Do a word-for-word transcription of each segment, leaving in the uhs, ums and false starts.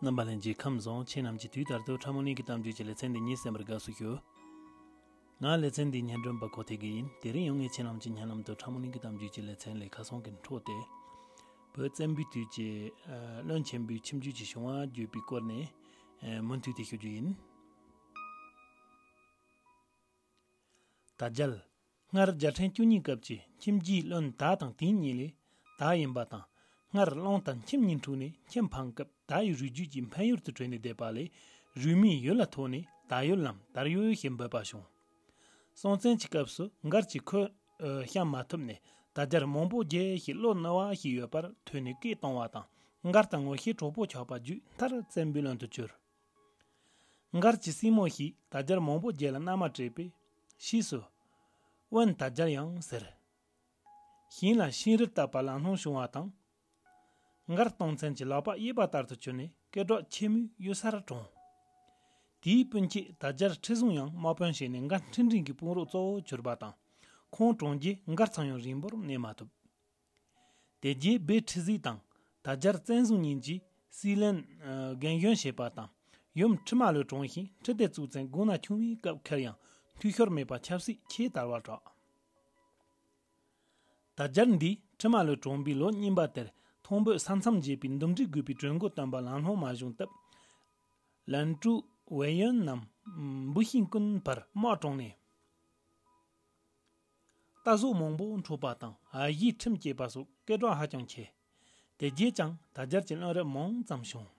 རྣམ་པ་ལྷན་རྒྱས་ཁམས་བཟང་། ཁྱེད་རྣམས་ཀྱིས་དུས་ལྟར་དུ་ཁྲ་མོ་ནི་གི་གཏམ་རྒྱུད་ཀྱི་ལེ་ཚན་འདི་ཉན་གསན་པར་དགའ་བསུ་ཞུ། ང་ལེ་ཚན་འདིའི་སྙན་སྒྲོན་པ་གོ་ཐེ་གི་ཡིན། དེ་རིང་ཡང་ངས་ཁྱེད་རྣམས་ཀྱི་སྙན་ལམ་དུ་ཁྲ་མོ་ནི་གི་གཏམ་རྒྱུད་ཀྱི་ལེ་ཚན་ལས་ཁ་སང་གི་འཕྲོ་སྟེ། བོད་བཙན་པོའི་དུས་ཀྱི་ཨ་བློན་ཆེན་པོའི་ཁྱིམ་རྒྱུད་ཀྱི་བྱུང་བ་བརྗོད་པའི་སྐོར་ནས་ཨ་མུ་མཐུད་དེ་ཞུ་རྒྱུ་ཡིན། དར་རྒྱལ། སྔར་རྒྱལ་ཕྲན་བཅུ་གཉིས་སྐབས་ཀྱི་ཁྱིམ་རྒྱུད་བློན་དར་དང་དེའི་གཉིས་ལས་དར་ཡིན་པ་དང་། སྔར་གླང་དར་ཁྱིམ་གཉིས་འཁྲུགས་ནས་ཁྱིམ་འཕང་སྐབས་དར་ཡི་རུས་རྒྱུད་ཀྱི་འཕན་ཡུལ་དུ་གྲོལ་ནས་བསྡད་པ་ལས། རུས་མིང་ཡུལ་ལ་ཐོགས་ནས་དར་ཡུལ་ལམ་དར་ཡུལ་ཞེས་འབོད་པ་བྱུང་། སྲོང་བཙན་གྱི་སྐབས་སུ་མགར་གྱིས་ཁོ་ཨ་བཤམས་མ་ཐུབ་ནས་དར་རྒྱལ་མང་པོ་རྒྱལ་ཞེས་བློ་ནུ་བ་ཞིག་ཡོད་པར་ཐོས་ནས་སྐད་བཏང་བ་དང་། མགར་དང་ངོ་ཤེས་གྲོགས་པོ་ཆགས་པ་བརྒྱུད་མཐར་བཙན་པོའི་བློན་དུ་གྱུར། མགར་གྱི་སྲིང་མོ་ཞིག་དར་རྒྱལ་མང་པོ་རྒྱལ་ལ་མནའ་མ་སྤྲད་པས། ཕྱིས་སུ་དབོན་དར་རྒྱལ་ཡང་ཟེར། ཞིང་ལ་ཤིང་རིལ་བཏབ་པ་ལ་སྣང་བྱུང་བ་དང་། མགར་སྟོང་བཙན་གྱི་ལག་པ་གཡས་པ་ལྟར་དུ་གྱུར་ནས་སྐད་གྲགས་ཆེ་མོའི་གཡུལ་སར་གྲོངས། དེའི་སྤུན་མཆེད་དར་རྒྱལ་ཁྲི་བཟང་ཡང་དམག་དཔོན་བྱས་ནས་མགར་ཁྲི་འབྲིང་གི་དཔུང་རོགས་གཙོ་བོར་གྱུར་པ་དང་། ཁོང་གྲོངས་རྗེས་མགར་ཚང་ཡང་རིང་པོར་གནས་མ་ཐུབ། དེ་རྗེས་སྦས་ཁྲི་ཟས་དང་དར་རྒྱལ་བཙན་བཟང་གཉིས་ཀྱིས་སྲིད་བློན་ཨ་རྒན་གཞོན་བྱས་པ་དང་། ཡུམ་ཁྲི་མ་ལོས་གྲོངས་ཤིང་། ཁྲི་ལྡེ་གཙུག་བཙན་དགུང་ན་ཆུང་བའི་སྐབས་ཁར་ཡང་འཐུས་ཤོར་མེད་པར་ཆབ་སྲིད་ཆེས་དར་བར་གྲགས། དར་རྒྱལ་འདིས་ཁྲི་མ་ལོས་གྲོངས་པའི་ལོ་གཉིས་པ་དེར་ཐང་བོད་ས་མཚམས་བརྗེ་བའི་འདུམ་འགྲིག་དགོས་པའི་གྲོས་འགོ་བཏོན་པ་ལམ་ལྷོང་མ་བྱུང་སྟབས། ལན་ཀྲུའུ་ཝེ་ཡོན་ནམ་འབུ་ཤིང་ཀུན་བར་དམག་གྲོངས་ནས། རྟ་ཟོག་མང་པོ་འཕྲོག་པ་དང་། ཨ་ཞེས་ཁྲིམས་བཅད་པ་སོགས་སྐད་གྲགས་ཧ་ཅང་ཆེ། དེ་རྗེས་ཀྱང་དར་རྒྱལ་གྱི་བློན་རབས་མང་ཙམ་བྱུང་།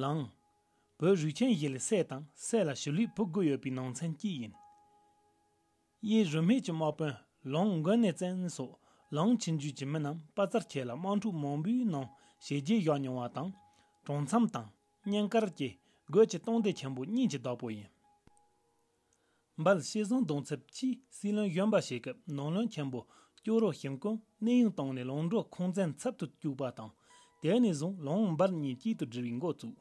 ལའང་། བོད་རུས་ཆེན་བཞི་ལས་སྲས་དང་སྲས་ལ་ཞི་ལུའི་བུ་དགུ་ཡོད་པའི་ནང་ཚན་གཅིག་ཡིན། གཡས་རུ་སྨད་ཀྱི་དམག་དཔོན་ལའང་མགོན་ནེ་བཙན་སོགས་ལའང་ཆིན་རྒྱུད་ཀྱི་མི་རྣམས་དཔའ་རྩལ་ཆེ་ལ་དམག་འཁྲུག་མང་པོའི་ནང་ཞེ་རྗེས་བཞག་མྱོང་བ་དང་། གྲོང་མཚམས་དང་གཉན་དཀར་གྱི་རྒོད་ཀྱི་སྟོང་སྡེ་ཆེན་པོ་གཉིས་ཀྱི་བདག་པོ་ཡིན། འབལ་ཤེས་བཟང་གདོང་ཚབ་ཀྱིས་སྲིད་བློན་གཞོན་པ་བྱེད་སྐབས་ནང་བློན་ཆེན་པོ་ཅོག་རོ་ཞིང་ཀུན་གནས་དབྱུང་བཏང་ནས་ལུང་འགྲོ་ཁུངས་བཙན་ཚབ་ཏུ་བཅུག་པ་དང་། དེ་ནས་བཟུང་ལའང་འབལ་གཉིས་གཅིག་ཏུ་སྒྲིལ་བའི་འགོ་བཙུགས།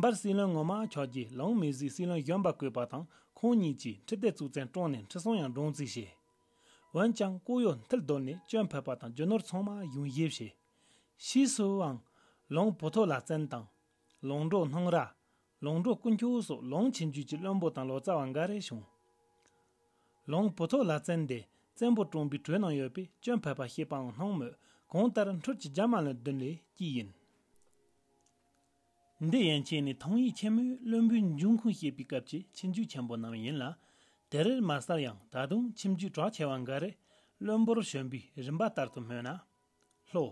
འབལ་སྲིད་བློན་ངོ་མ་ཆགས་རྗེས་ལའང་མི་བཟོས་སྲིད་བློན་གཞོན་པ་བསྐོས་པ་དང་། ཁོང་གཉིས་ཀྱིས་ཁྲི་ལྡེ་གཙུག་བཙན་བཀྲོངས་ནས་ཁྲི་སྲོང་ཡང་བཀྲོངས་རྩིས་བྱས། འོན་ཀྱང་ལྐོག་གཡོ་མཐིལ་རྡོལ་ནས་སྐྱོན་ཕབ་པ་དང་རྒྱུ་ནོར་ཚང་མ་གཞུང་བཞེས་བྱས། ཕྱིས་སུའང་ལའང་བུ་ཐོ་ལ་བཙན་དང་། ལུང་འགྲོ་སྣང་ར། ལུང་འགྲོ་དཀོན་མཆོག་སོགས་ལའང་ཆིན་རྒྱུད་ཀྱི་བློན་པོ་དང་ལོ་ཙཱ་བ་འགའ་རེ་བྱུང་། ལའང་བུ་ཐོ་ལ་བཙན་དེ་བཙན་པོ་བཀྲོངས་པའི་གྲོས་ནང་ཡོད་པས་སྐྱོན་ཕབ་པ་ཞེས་པའང་སྣང་མོད། གང་ལྟར་འཕྲུལ་གྱི་རྒྱ་མ་ལོན་བདུན་ལས་གཅིག་ཡིན། འདི་ཡན་ཆད་ནི་ཐང་ཡིག་ཆེན་མོའི་བློན་པོའི་འབྱུང་ཁུངས་བཤད་པའི་སྐབས་ཀྱི་ཆིན་རྒྱུད་ཆེན་པོ་རྣམས་ཡིན་ལ། དེ་རིང་མ་ཟད་ཡང་ད་དུང་ཆིན་རྒྱུད་གྲགས་ཆེ་བ་འགའ་རེ་བློན་པོར་བྱོན་པའི་རིམ་པ་ལྟར་དུ་སྨོས་ན། ལྷོ།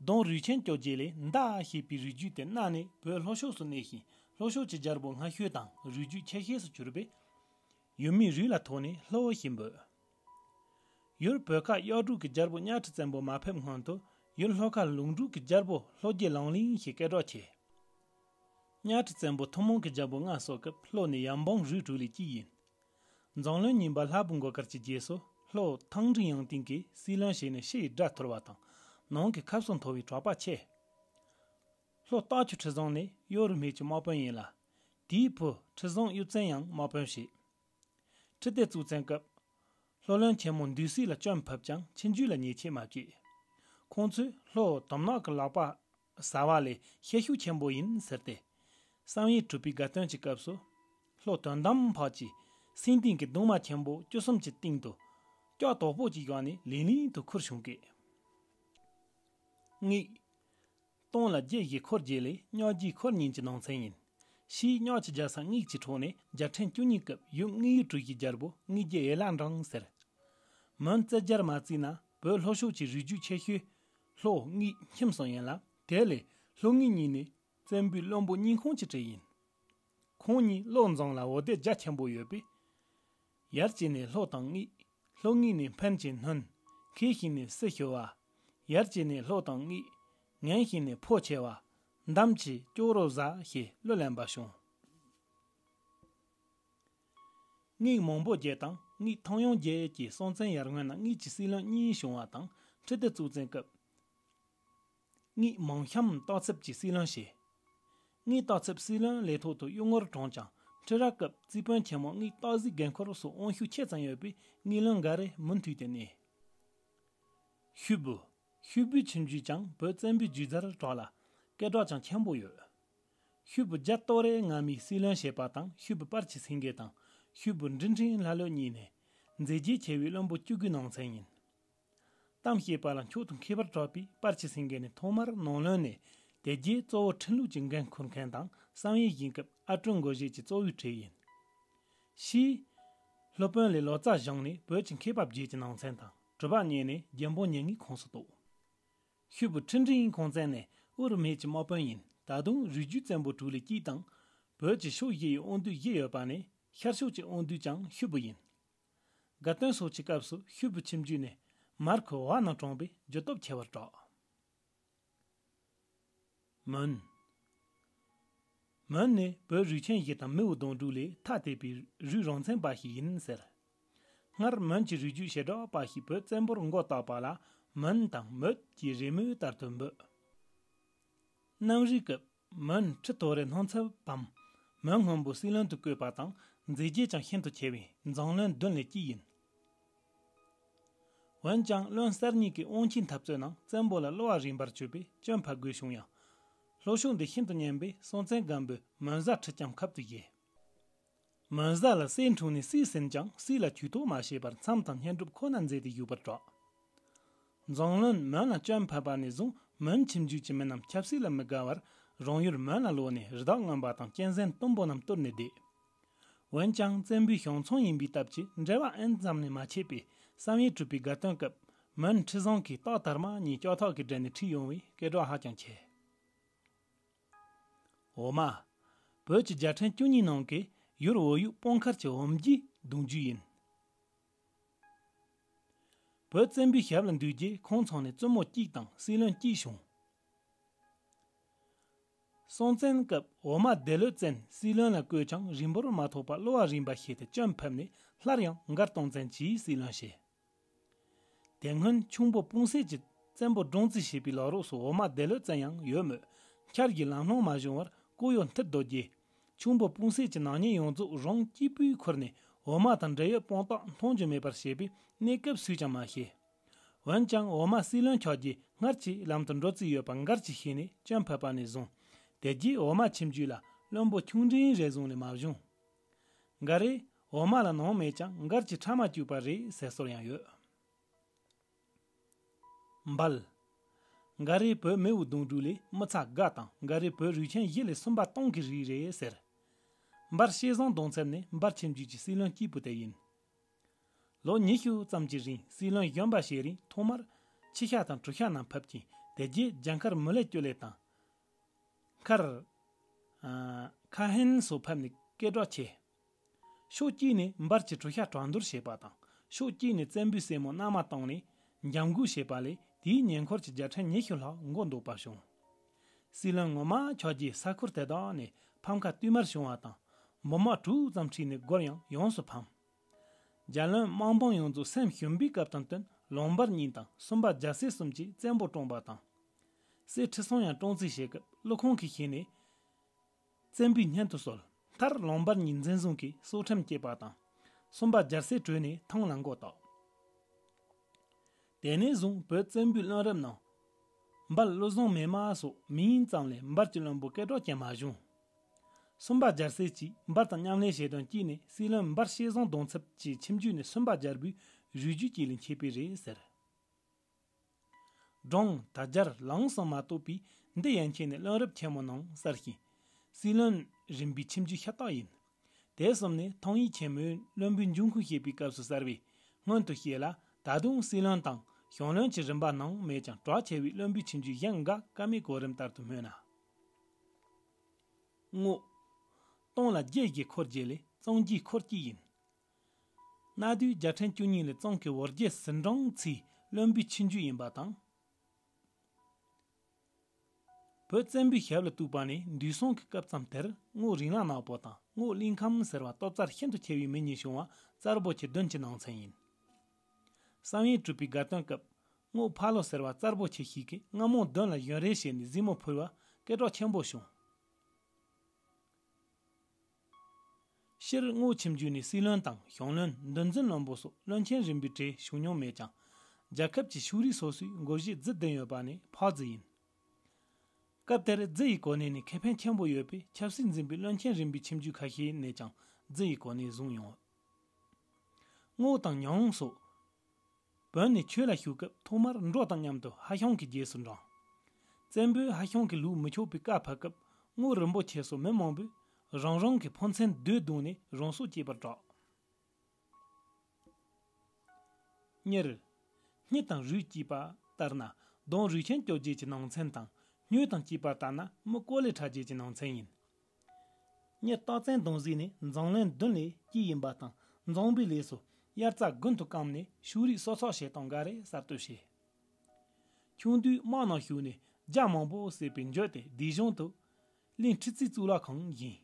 ལྡོང་རུས་ཆེན་བཅོ་བརྒྱད་ལས་མདའ་ཞེས་པའི་རུས་རྒྱུད་དེ་གནའ་ནས་བོད་ལྷོ་ཕྱོགས་སུ་གནས་ཤིང་། ལྷོ་ཕྱོགས་ཀྱི་རྒྱལ་པོ་སྔ་ཤོས་དང་རུས་རྒྱུད་ཆེ་ཤོས་སུ་གྱུར་པས། ཡུལ་མིས་རུས་ལ་ཐོགས་ནས་ལྷོ་ཞེས་འབོད། ཡུལ་བོད་ཁ་གཡག་འབྲུག་གི་རྒྱལ་པོ་གཉའ་ཁྲི་བཙན་པོ་མ་ཕེབས་སྔོན་དུ་ཡུལ་ལྷོ་ཁ་ལུང་འབྲུག་གི་རྒྱལ་པོ་ལྷོ་རྒྱལ་ལང་གླིང་ཞེས་སྐད་གྲགས་ཆེ། གཉའ་ཁྲི་བཙན་པོ་ཐུན་མོང་གི་རྒྱལ་པོ་མངའ་གསོལ་སྐབས་ལྷོ་ནས་ཡབ་འབངས་རུས་དྲུག་ལས་གཅིག་ཡིན། འཛམ་གླིང་གཉིས་པ་ལྷ་བུ་མགོ་དཀར་གྱི་རྗེས་སུ་ལྷོ་ཐང་འབྲིང་ཡང་སྟེང་གིས་སྲིད་བློན་བྱས་ནས་ཕྱི་ཡི་དགྲ་ཐུལ་བ་དང་། ནང་གི་ཁབ་སོ་མཐོ་བའི་གྲགས་པ་ཆེ། ལྷོ་སྟག་ཆུ་ཁྲི་བཟང་ནི་གཡོ་རུ་སྨད་ཀྱི་དམག་དཔོན་ཡིན་ལ། དེའི་བུ་ཁྲི་བཟང་གཡུ་བཙན་ཡང་དམག་དཔོན་བྱས། ཁྲི་ལྡེ་གཙུག་བཙན་སྐབས། ལྷོ་བློན་ཆེན་མོ་འདུས་སྲས་ལ་སྐྱོན་ཕབ་ཀྱང་ཆིན་རྒྱུད་ལ་ཉེས་ཆད་མ་བཅད། ཁོང་ཚོས་ལྷོ་དོམ་ནག་གི་ལག་པ་ཟ་བ་ལས་ཤེད་ཤུགས་ཆེན་པོ་ཡིན་ཟེར་ཏེ། བསམ་ཡས་གྲུབ་པའི་དགའ་སྟོན་གྱི་སྐབས་སུ། ལྷོ་དོན་དམ་འཕགས་ཀྱིས་སེང་ལྡེང་གི་གདུང་མ་ཆེན་པོ་བཅུ་གསུམ་གྱི་སྟེང་དུ་ལྕགས་དོག་པོ་གཅིག་བཞག་ནས་ལིང་ལིང་དུ་ཁུར་བྱུང་སྐད། ངེད། སྟོང་ལ་རྒྱུ་བཞི་འཁོར་བརྒྱད་ལས་གཉགས་རྒྱུ་འཁོར་གཉིས་ཀྱི་ནང་ཚན་ཡིན། ཕྱིས་གཉགས་ཀྱི་རྒྱལ་ས་ངེད་ཀྱིས་འཕྲོག་ནས་རྒྱལ་ཕྲན་བཅུ་གཉིས་སྐབས་ཡུལ་ངེད་ཡུལ་གྲུ་བཞིའི་རྒྱལ་པོ་ངེད་རྒྱུ་ཡེ་ལ་འབྲང་ཟེར། མོན་རྩེ་རྒྱལ་མ་བརྩིས་ན་བོད་ལྷོ་ཕྱོགས་ཀྱི་རུས་རྒྱུད་ཆེ་ཤོས་ལྷོ་ངེད་ཁྱིམ་སོང་ཡིན་ལ། དེ་ལས་ལྷོ་ངེད་གཉིས་ནི་བཙན་པོའི་བློན་པོ་གཉིས་ཁོངས་ཀྱི་གྲས་ཡིན། ཁོང་གཉིས་བློ་འཛིང་ལ་འོ་དེ་རྒྱ་ཆེན་པོ་ཡོད་པས། ཡར་བྱས་ནས་ལྷོ་དང་ངེད། ལྷོ་ངེད་ནས་འཕན་གྱི་སྣུན། ཁེ་ཤིང་ནས་སི་ཤོ་བ། ཡར་བྱས་ནས་ལྷོ་དང་ངེད། ངན་ཤིང་ནས་ཕོ་ཆེ་བ། འདམ་གྱི་ཅོག་རོ་བཟའ་ཞེས་གླུ་ལེན་པ་བྱུང་། ངེད་མང་པོ་རྒྱལ་དང་ངེད་ཐང་ཡོང་རྒྱལ་གྱི་སྲོང་བཙན་ཡར་སྔོན་ན་ངེད་ཀྱི་སྲིད་བློན་གཉིས་བྱུང་བ་དང་ཁྲི་ལྡེ་གཙུག་བཙན་སྐབས། ངེད་མང་ཤམ་སྟག་ཚབ་ཀྱི་སྲིད་བློན་བྱས། ངེད་སྟག་ཚབ་སྲིད་བློན་ལས་ཐོག་ཏུ་གཡུལ་ངོར་གྲོངས་ཀྱང་ཁྲི་རལ་སྐབས་རྩིས་དཔོན་ཆེན་མོ་ངེད་སྟག་གཟིག་རྒན་འཁོར་སོགས་དབང་ཤུགས་ཆེ་ཙམ་ཡོད་པས་ངེད་བློན་འགའ་རེ་མུ་མཐུད་དེ་གནས། ཤུད་བུ། ཤུས་པུའི་ཁྱིམ་རྒྱུད་ཀྱང་བོད་བཙན་པོའི་རྒྱུད་འཛིན་གྲོགས་ལ་སྐད་གྲགས་ཀྱང་ཆེན་པོ་ཡོད། ཤུས་པུ་རྒྱ་ཏོ་རེ་ང་མི་སྲིད་བློན་ཞེས་པ་དང་ཤུས་པུ་པར་ཆི་སེང་གེ་དང་ཤུས་པུ་འབྲི་འཕྲིན་ལྷ་ལོ་གཉིས་ནས་མཛད་རྗེས་ཆེ་བའི་བློན་པོ་བཅུ་དགུའི་ནང་ཚན་ཡིན། གཏམ་བཤད་པ་ལ་མཆོག་ཏུ་མཁས་པར་གྲགས་པའི་པར་ཆི་སེང་གེ་ནི་ཐོག་མར་ནང་བློན་ནས་དེ་རྗེས་གཙོ་བོ་ཁྲིམས་ལུགས་ཀྱི་འགན་འཁུར་མཁན་དང་བསམ་ཡས་བཞེངས་སྐབས་ཨ་ཀྲུང་འགོ་བཞེས་ཀྱི་གཙོ་བོའི་གྲས་ཡིན། ཕྱིས། སློབ་དཔོན་ལས་ལོ་ཙཱ་བཞེངས་ནས་བོད་ཀྱི་མཁས་པ་བརྒྱད་ཀྱི་ནང་ཚན་དང་གྲུབ་པ་བརྙེས་ནས་རྒྱལ་འབངས་ཉེར་ལྔའི་ཁོངས་སུ་གཏོགས། ཤུས་པུ་ཁྲི་འབྲིང་ཁོང་བཙན་ནས་དབུ་རུ་སྨད་ཀྱི་དམག་དཔོན་ཡིན། ད་དུང་རུས་རྒྱུད་བཙན་པོ་དྲུག་ལས་གཅིག་དང་། བོད་ཀྱི་ཕྱོགས་བཞི་ཡི་དབང་སྡུད་བཞི་ཡོད་པ་ནས་ཤར་ཕྱོགས་ཀྱི་དབང་སྡུད་ཀྱང་ཤུས་པུ་ཡིན། དགའ་སྟོན་སོགས་ཀྱི་སྐབས་སུ་ཤུས་པུ་ཁྱིམ་རྒྱུད་ནས་མར་ཁུ་འོ་ན་གྲོངས་པའི་རྒྱུ་སྟོབས་ཆེ་བར་གྲགས། མོན། མོན་ནི་བོད་རུས་ཆེན་བཞི་དང་མིའུ་གདུང་དྲུག་ལས་ཐ་དད་པའི་རུས་རང་མཚན་པ་ཞིག་ཡིན་ཟེར། སྔར་མོན་གྱི་རུས་རྒྱུད་བྱེ་བྲག་པ་ཞིག་བོད་བཙན་པོར་མགོ་བཏགས་པ་ལ་མོན་དང་མོད་ཀྱི་རེས་མོས་ལྟར་དུ་འབོད། གནམ་རིའི་སྐབས་མོན་ཁྲི་ཐོ་རེ་སྣང་ཚབ་བམ་མོན་སྔོན་པོ་སྲིད་བློན་དུ་བསྐོས་པ་དང་མཛད་རྗེས་ཀྱང་ཤིན་ཏུ་ཆེ་བས་མཛངས་བློན་བདུན་ལས་གཅིག་ཡིན། འོན་ཀྱང་བློན་གསར་རྙིང་གི་དབང་ཆའི་འཐབ་རྩོད་ནང་བཙན་པོ་ལ་བསླུ་བ་རན་པར་གྱུར་པས་སྐྱོན་ཕབ་དགོས་བྱུང་ཡང་། ལྷོ་ཕྱོགས་འདི་ཤིན་ཏུ་གཉན་པས་སྲོང་བཙན་སྒམ་པོས་མོན་བཟའ་ཁྲི་ལྕམ་ཁབ་ཏུ་བཞེས། མོན་བཟའ་ལ་སྲས་འཁྲུངས་ནས་སྲས་ཟིན་ཀྱང་སྲས་ལ་གྱོད་ཐོག་མ་བྱས་པར་མཚམས་དང་བསྙེན་སྒྲུབ་ཁོ་ན་མཛད་དེ་བཞུགས་པར་གྲགས། མཛངས་བློན་མོན་ལ་སྐྱོན་ཕབ་པ་ནས་བཟུང་མོན་ཁྱིམ་རྒྱུད་ཀྱི་མི་རྣམས་ཆབ་སྲིད་ལ་མི་དགའ་བར་རང་ཡུལ་མོན་ལ་ལོག་ནས་རི་དྭགས་རྔོན་པ་དང་གཅན་གཟན་གཏུམ་པོ་རྣམས་གཏོར་ནས་བསྡད། འོན་ཀྱང་བཙན་པོའི་ཞང་ཚང་ཡིན་པའི་སྟབས་ཀྱིས་འབྲེལ་བ་ཨེན་ཙམ་ནས་མ་ཆད་པས་བསམ་ཡས་གྲུབ་པའི་དགའ་སྟོན་སྐབས་མོན་ཁྲི་བཟང་གིས་སྟག་དར་མ་གཉིས་ལྕགས་ཐག་གིས་སྦྲེལ་ནས་ཁྲིད་ཡོང་བའི་སྐད་གྲགས་ཧ་ཅང་ཆེ། འོ་མ། བོད་ཀྱི་རྒྱལ་ཕྲན་བཅུ་གཉིས་ནང་གི་ཡུལ་བོད་ཡུལ་སྤང་ཁར་གྱི་འོ་མ་རྒྱུད་གདུང་རྒྱུད་ཡིན། བོད་བཙན་པོའི་ཞབས་ལ་འདུས་རྗེས་ཁོང་ཚང་ནས་བཙུན་མོ་གཅིག་དང་སྲིད་བློན་གཅིག་བྱུང་། སྲོང་བཙན་སྐབས་འོ་མ་སྡེ་ལོས་བཙན་སྲིད་བློན་ལ་བསྐོས་ཀྱང་རིང་པོར་མ་ཐོགས་པར་བསླུ་བ་རན་པ་བྱས་ཏེ་སྐྱོན་ཕབ་ནས་སླར་ཡང་མགར་སྟོང་བཙན་གྱིས་སྲིད་བློན་བྱས། དེ་སྔོན་ཁྱུང་པོ་སྤུང་སད་ཀྱིས་བཙན་པོ་བཀྲོངས་རྩིས་བྱས་པའི་ལོ་རོགས་སུ་འོ་མ་སྡེ་ལོས་བཙན་ཡང་ཡོད་མོད་འཁྱར་གྱི་ལམ་ལྷོང་མ་བྱུང་བར་སྐུ་གཡོ་མཐིལ་རྡོ་རྗེས། ཁྱུང་པོ་སྤུང་སད་ཀྱི་ནག་ཉེས་ཡོངས་རྫོགས་རང་སྐྱེས་བུའི་ཁུར་ནས་འོ་མ་དང་འབྲེལ་ཡོད་དཔང་རྟགས་མཐོང་རྒྱུ་མེད་པར་བྱས་པས་གནས་སྐབས་སུས་ཀྱང་མ་ཤེས། འོན་ཀྱང་འོ་མ་སྲིད་བློན་ཆགས་རྗེས་སྔར་གྱི་ལམ་དུ་འགྲོ་རྩིས་ཡོད་པ་མགར་གྱིས་ཤེས་ནས་སྐྱོན་ཕབ་པ་ནས་བཟུང་། དེ་རྗེས་འོ་མ་ཁྱིམ་རྒྱུད་ལ་བློན་པོ་ཁྱུང་འབྲིང་རེ་ཟུང་ལས་མ་བྱུང་། མགར་རེས་འོ་མ་ལ་ནོངས་མེད་ཀྱང་མགར་གྱིས་ཁྲག་མ་བཅུག་པ་རེད་ཟེར་སྲོལ་ཡང་ཡོད། འབལ། མགར་རེས་བོད་མིའུ་གདུང་དྲུག་ལས་མི་ཚ་དགའ་དང་མགར་རེས་བོད་རུས་ཆེན་བཞི་ལས་སུམ་པ་སྟོང་གི་རིགས་རེད་ཟེར། འབལ་ཤེས་བཟང་གདོང་ཚབ་ནས་འབལ་ཁྱིམ་རྒྱུད་ཀྱི་སྲིད་བློན་སྐྱེས་བུ་དེ་ཡིན། ལོ་ཉི་ཤུ་ཙམ་གྱི་རིང་སྲིད་བློན་གཞོན་པ་བྱས་རིང་ཐོག་མར་ཁྱི་ཤ་དང་གྲུ་ཤ་རྣམས་ཕབ་ཅིང་དེ་རྗེས་རྒྱ་མཁར་མུ་ལེ་ཅོ་ལེ་དང་། མཁར། ཁ་ཧན་སོགས་ཕབ་ནས་སྐད་གྲགས་ཆེ། ཕྱོགས་གཅིག་ནས་འབར་གྱི་གྲུ་ཤ་གྲོས་བསྡུར་བྱས་པ་དང་ཕྱོགས་གཅིག་ནས་བཙན་པོའི་སྲས་མོ་མནའ་མ་བཏང་ནས་འཇབ་རྒོལ་བྱས་པ་ལས་དེའི་ཉེ་འཁོར་གྱི་རྒྱལ་ཕྲན་ཉི་ཤུ་ལྷག་མགོ་འདོགས་པ་བྱུང་། སྲིད་བློན་ངོ་མ་ཆགས་རྗེས་ས་ཁུལ་དེ་དག་ནས་ཕམ་ཁ་བསྟུད་མར་བྱུང་བ་དང་འབུམ་དམག་དྲུག་ཙམ་ཁྲིད་ནས་སྒོར་ཡང་ཡོངས་སུ་ཕམ། རྒྱལ་བློན་དམག་དཔུང་ཡོངས་རྫོགས་སེམས་ཞུམ་པའི་སྐབས་དང་བསྟུན་ལུང་འབར་གཉིས་དང་སུམ་པ་རྒྱལ་སྲས་གསུམ་གྱིས་བཙན་པོ་བཀྲོངས་པ་དང་། སྲས་ཁྲི་སྲོང་ཡང་བཀྲོངས་རྩིས་བྱེད་སྐབས་ཀླུ་ཁོང་གིས་ཤེས་ནས། བཙན་པོའི་སྙན་དུ་གསོལ། མཐར་ལུང་འབར་གཉིས་འཛིན་བཟུང་གིས་སྲོག་ཁྲིམས་བཅད་པ་དང་། སུམ་པ་རྒྱལ་སྲས་བྲོས་ནས་ཐང་ལ་མགོ་བཏགས། དེ་ནས་བཟུང་བོད་བཙན་པོའི་བློན་རབས་ནང་། འབལ་བློ་བཟང་མེ་མ་སོགས་མིང་ཙམ་ལས་འབལ་གྱི་བློན་པོ་སྐད་གྲགས་ཀྱང་མ་བྱུང་། སུམ་པ་རྒྱལ་སྲས་ཀྱིས་འབལ་དང་མཉམ་ལས་བྱེད་དོན་གཅིག་ནི་སྲིད་བློན་འབལ་ཤེས་བཟང་གདོང་ཚབ་ཀྱི་ཁྱིམ་རྒྱུད་ནི་སུམ་པ་རྒྱལ་པོའི་རུས་རྒྱུད་ཀྱི་ལས་མཆེད་པས་རེད་ཟེར། སྒྲུང་དར་རྒྱས་ལངས་སུ་མ་གཏོགས་པའི་འདི་ཡན་ཆད་ནི་བློན་རབས་ཆེན་མོ་ནང་གསལ་ཞིང་། སྲིད་བློན་རིམ་པའི་ཁྱིམ་རྒྱུད་ཤ་སྟག་ཡིན། དེ་གསུམ་ནི་ཐང་ཡིག་ཆེན་མོའི་བློན་པོའི་འབྱུང་ཁུངས་བཤད་པའི་སྐབས་སུ་གསལ་བས་སྔོན་དུ་བཤད་ལ་ད་དུང་སྲིད་བློན་དང་ཞང་བློན་གྱི་རིམ་པ་ནང་མེད་ཀྱང་གྲགས་ཆེ་བའི་བློན་པོའི་ཁྱིམ་རྒྱུད་གཞན་འགའ་བཀའ་མའི་གོ་རིམ་ལྟར་དུ་སྨོས་ན། རྔོག་སྟོང་ལ་རྒྱལ་གྱི་འཁོར་བརྒྱད་ལས་གཙང་རྒྱལ་འཁོར་གཅིག་ཡིན། གནའ་དུས་རྒྱལ་ཕྲན་བཅུ་གཉིས་ལས་གཙང་གི་བོད་རྒྱལ་ཟི་འབྲང་ཚེའི་བློན་པོའི་ཁྱིམ་རྒྱུད་ཡིན་པ་དང་། བོད་བཙན་པོའི་ཞབས་ལ་གཏུགས་པ་ནས་འདུས་སྲོང་གི་སྐབས་ཙམ་དེར་རྔོག་རིང་ལ་ནག་པོ་དང་རྔོག་གླིང་ཁམས་ཟེར་བ་སྟོབས་རྩལ་ཤིན་ཏུ་ཆེ་བའི་མི་གཉིས་བྱུང་བ་རྩལ་པོ་ཆེ་བདུན་གྱི་ནང་ཚན་ཡིན། བསམ་ཡས་གྲུབ་པའི་དགའ་སྟོན་སྐབས་རྔོག་ཕ་ལོ་ཟེར་བ་རྩལ་པོ་ཆེ་ཞིག་གིས་རྔ་མོང་བདུན་ལ་གཞོན་རས་བྱས་ནས་གཟིགས་མོ་ཕུལ་བ་སྐད་གྲགས་ཆེན་པོ་བྱུང་། སྤྱིར་རྔོག་ཁྱིམ་རྒྱུད་ནས་སྲིད་བློན་དང་ཞང་བློན་འདུལ་འཛིན་བློན་པོ་སོགས་བློན་ཆེན་རིམ་པའི་གྲས་བྱུང་མྱོང་མེད་ཀྱང་། རྒྱལ་ཁབ་ཀྱི་ཕྱོགས་རིས་སོ་སོའི་འགོ་བཞེས་རྫི་ལྡན་ཡོད་པ་ནི་ཕག་རྫི་ཡིན། སྐབས་དེར་རྫི་ཡི་གོ་གནས་ནི་ཁེ་ཕན་ཆེན་པོ་ཡོད་པས་ཆབ་སྲིད་འཛིན་པའི་བློན་ཆེན་རིམ་པའི་ཁྱིམ་རྒྱུད་ཁ་ཤས་ནས་ཀྱང་རྫི་ཡི་གོ་གནས་བཟུང་ཡོང་། རྔོག་དང་ཉང་སོགས། བོད་ནས་ཆོས་ལ་ཞུགས་སྐབས་ཐོག་མར་འབྲོག་དང་མཉམ་དུ་ཧ་ཤང་གི་རྗེས་སུ་འབྲངས། བཙན་པོས་ཧ་ཤང་གི་ལུགས་མི་ཆོག་པའི་བཀའ་ཕབ་སྐབས་རྔོག་རིན་པོ་ཆེ་སོགས་མི་མང་པོས་རང་རང་གི་ཕོ་མཚན་རྡོས་བརྡུངས་ནས་རང་སྲོག་བཅད་པར་གྲགས། གཉེར། སྙི་དང་རུས་བཅས་པ་ལྟར་ན་གདོང་རུས་ཆེན་སྐྱོབ་བྱེད་ཀྱི་ནང་ཚན་དང་སྨྱོས་དང་བཅས་པ་ལྟར་ན་མི་ཀོ་ལེ་ཁྲག་བྱེད་ཀྱི་ནང་ཚན་ཡིན། གཉེར་རྟགས་མཚན་གདོང་གཟིགས་ནི་མཛངས་བློན་བདུན་ལས་གཅིག་ཡིན་པ་དང་མཛངས་པའི་ལས་སུ་དབྱར་རྩྭ་དགུན་དུ་སྐམ་ནས་ཕྱུགས་རིགས་གསོ་ཚགས་བྱེད་སྟངས་འགའ་རེ་གསར་གཏོད་བྱས། ཆུང་དུས་དམག་ནང་ཞུགས་ནས་རྒྱ་མང་པོ་བསད་པའི་མཇུག་དེ་སྡིག་གཞུང་དུ་གླིང་ཁྲི་རྩིའི་གཙུག་ལག་ཁང་བཞེངས།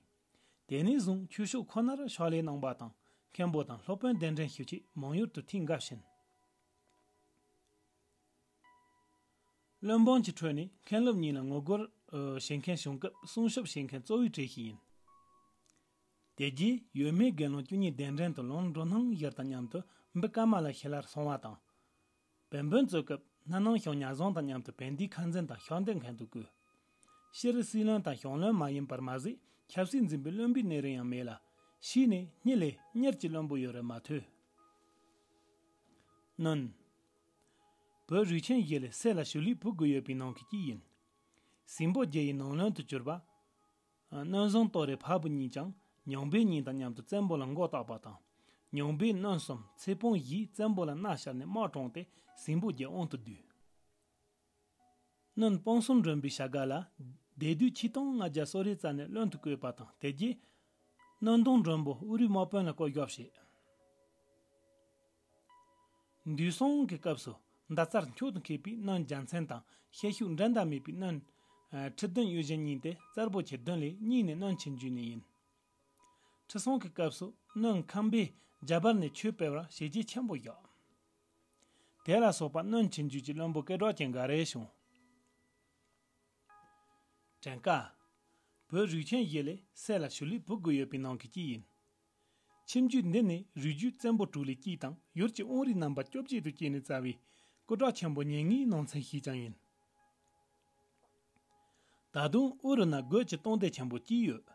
དེ་ནས་བཟུང་ཆོས་ཕྱོགས་ཁོ་ནར་ཕྱག་ལས་གནང་བ་དང་མཁན་པོ་དང་སློབ་དཔོན་གདན་འདྲེན་ཞུ་ཆེད་མང་ཡུལ་དུ་ཐེངས་འགའ་ཕྱིན། བློན་འབངས་ཀྱི་ཁྲོད་ནས་མཁན་སློབ་གཉིས་ལ་ངོ་རྒོལ་བྱེད་མཁན་བྱུང་སྐབས་སྲུང་སྐྱོབ་བྱེད་མཁན་གཙོ་བོའི་གྲས་ཤིག་ཡིན། དེ་རྗེས་ཡོད་མེད་དགེ་སློང་བཅུ་གཉིས་གདན་འདྲེན་དུ་ལོན་འགྲོ་སྣང་ཡར་དང་མཉམ་དུ་འབུ་ཀ་མ་ལ་ཤི་ལར་སོང་བ་དང་། བན་བོན་རྩོད་སྐབས་སྣ་ནང་ཞང་ཉ་བཟང་དང་མཉམ་དུ་བན་དེའི་ཁ་འཛིན་དང་ཤག་འདེབས་མཁན་དུ་བསྐོས། སྤྱིར་སྲིད་བློན་དང་ཞང་བློན་མ་ཡིན་པར་མ་ཟད་ཆབ་སྲིད་འཛིན་པའི་བློན་པོའི་གནས་རིམ་ཡང་མེད་ལ། ཕྱིས་ནས་སྙི་ལས་གཉེར་གྱི་བློན་པོ་ཡོད་རེད་མ་ཐོས། གནོན། བོད་རུས་ཆེན་བཞི་ལས་སྲས་ལ་ཞུ་ལུས་བུ་དགུ་ཡོད་པའི་ནང་གི་གཅིག་ཡིན། སྲིན་པོ་རྒྱལ་ཡི་ནང་བློན་དུ་གྱུར་པ། གནོན་བཟང་ཏོ་རེ་ཕ་བུ་གཉིས་ཀྱང་ཉང་བན་གཉིས་དང་མཉམ་དུ་བཙན་པོ་ལ་མགོ་བཏགས་པ་དང་། ཉང་བན་གནོན་གསུམ་ཚེ་སྤོང་བཞིས་བཙན་པོ་ལ་མནའ་བཤལ་ནས་དམག་དྲངས་ཏེ་སྲིན་པོ་རྒྱལ་དབང་དུ་བསྡུས། གནོན་སྤང་གསུམ་མགྲོན་པོའི་བྱ་དགའ་ལ་སྡེ་སྡོད་ཆིག་སྟོང་ལྔ་བརྒྱ་སོ་རེ་རྩ་ནས་བློན་དུ་བསྐོས་པ་དང་དེ་རྗེས། གནོན་གདོང་མགྲོན་པོ་ཨུ་རུའི་དམག་དཔོན་ལ་བསྐོ་གཞག་བྱས། འདུས་སྲོང་གི་སྐབས་སུ་མདའ་རྩར་འཁྱོག་ཏུ་འཁེལ་པའི་གནོན་རྒྱལ་མཚན་དང་ཤེད་ཤུགས་འགྲན་ཟླ་མེད་པའི་གནོན། ཁྲི་བདུན་གཡུ་བཞི་གཉིས་ཏེ་རྩར་པོ་ཆེ་བདུན་ལས་གཉིས་ནི་གནོན་ཆེན་རྒྱུད་ནས་ཡིན། ཁྲི་སྲོང་གི་སྐབས་སུ་གནོན་ཁམས་པས་རྒྱ་བལ་ནས་ཆོས་སྤེལ་བར་བྱས་རྗེས་ཆེན་པོ་བཞག་དེ་ལ་སོགས་པ་གནོན་ཆེན་རྒྱུད་ཀྱི་བློན་པོ་སྐད་གྲགས་ཅན་འགའ་རེ་བྱུང་། བྲན་ཀ། བོད་རུས་ཆེན་བཞི་ལས་སྲས་ལ་ཞུ་ལུས་བུ་དགུ་ཡོད་པའི་ནང་གི་གཅིག་ཡིན། ཁྱིམ་རྒྱུད་འདི་ནི་རུས་རྒྱུད་བཙན་པོ་དྲུག་ལས་གཅིག་དང་ཡུལ་གྱི་དབང་རིས་རྣམ་པ་བཅོ་བརྒྱད་དུ་སྐྱེས་ནས་བཙའ་བའི་སྐུ་དྲག་ཆེན་པོ་ཉེར་ལྔའི་ནང་ཚན་ཞིག་ཀྱང་ཡིན། ད་དུང་ཨུ་རུ་ན་རྒོད་ཀྱི་སྟོང་སྡེ་ཆེན་པོ་གཅིག་ཡོད།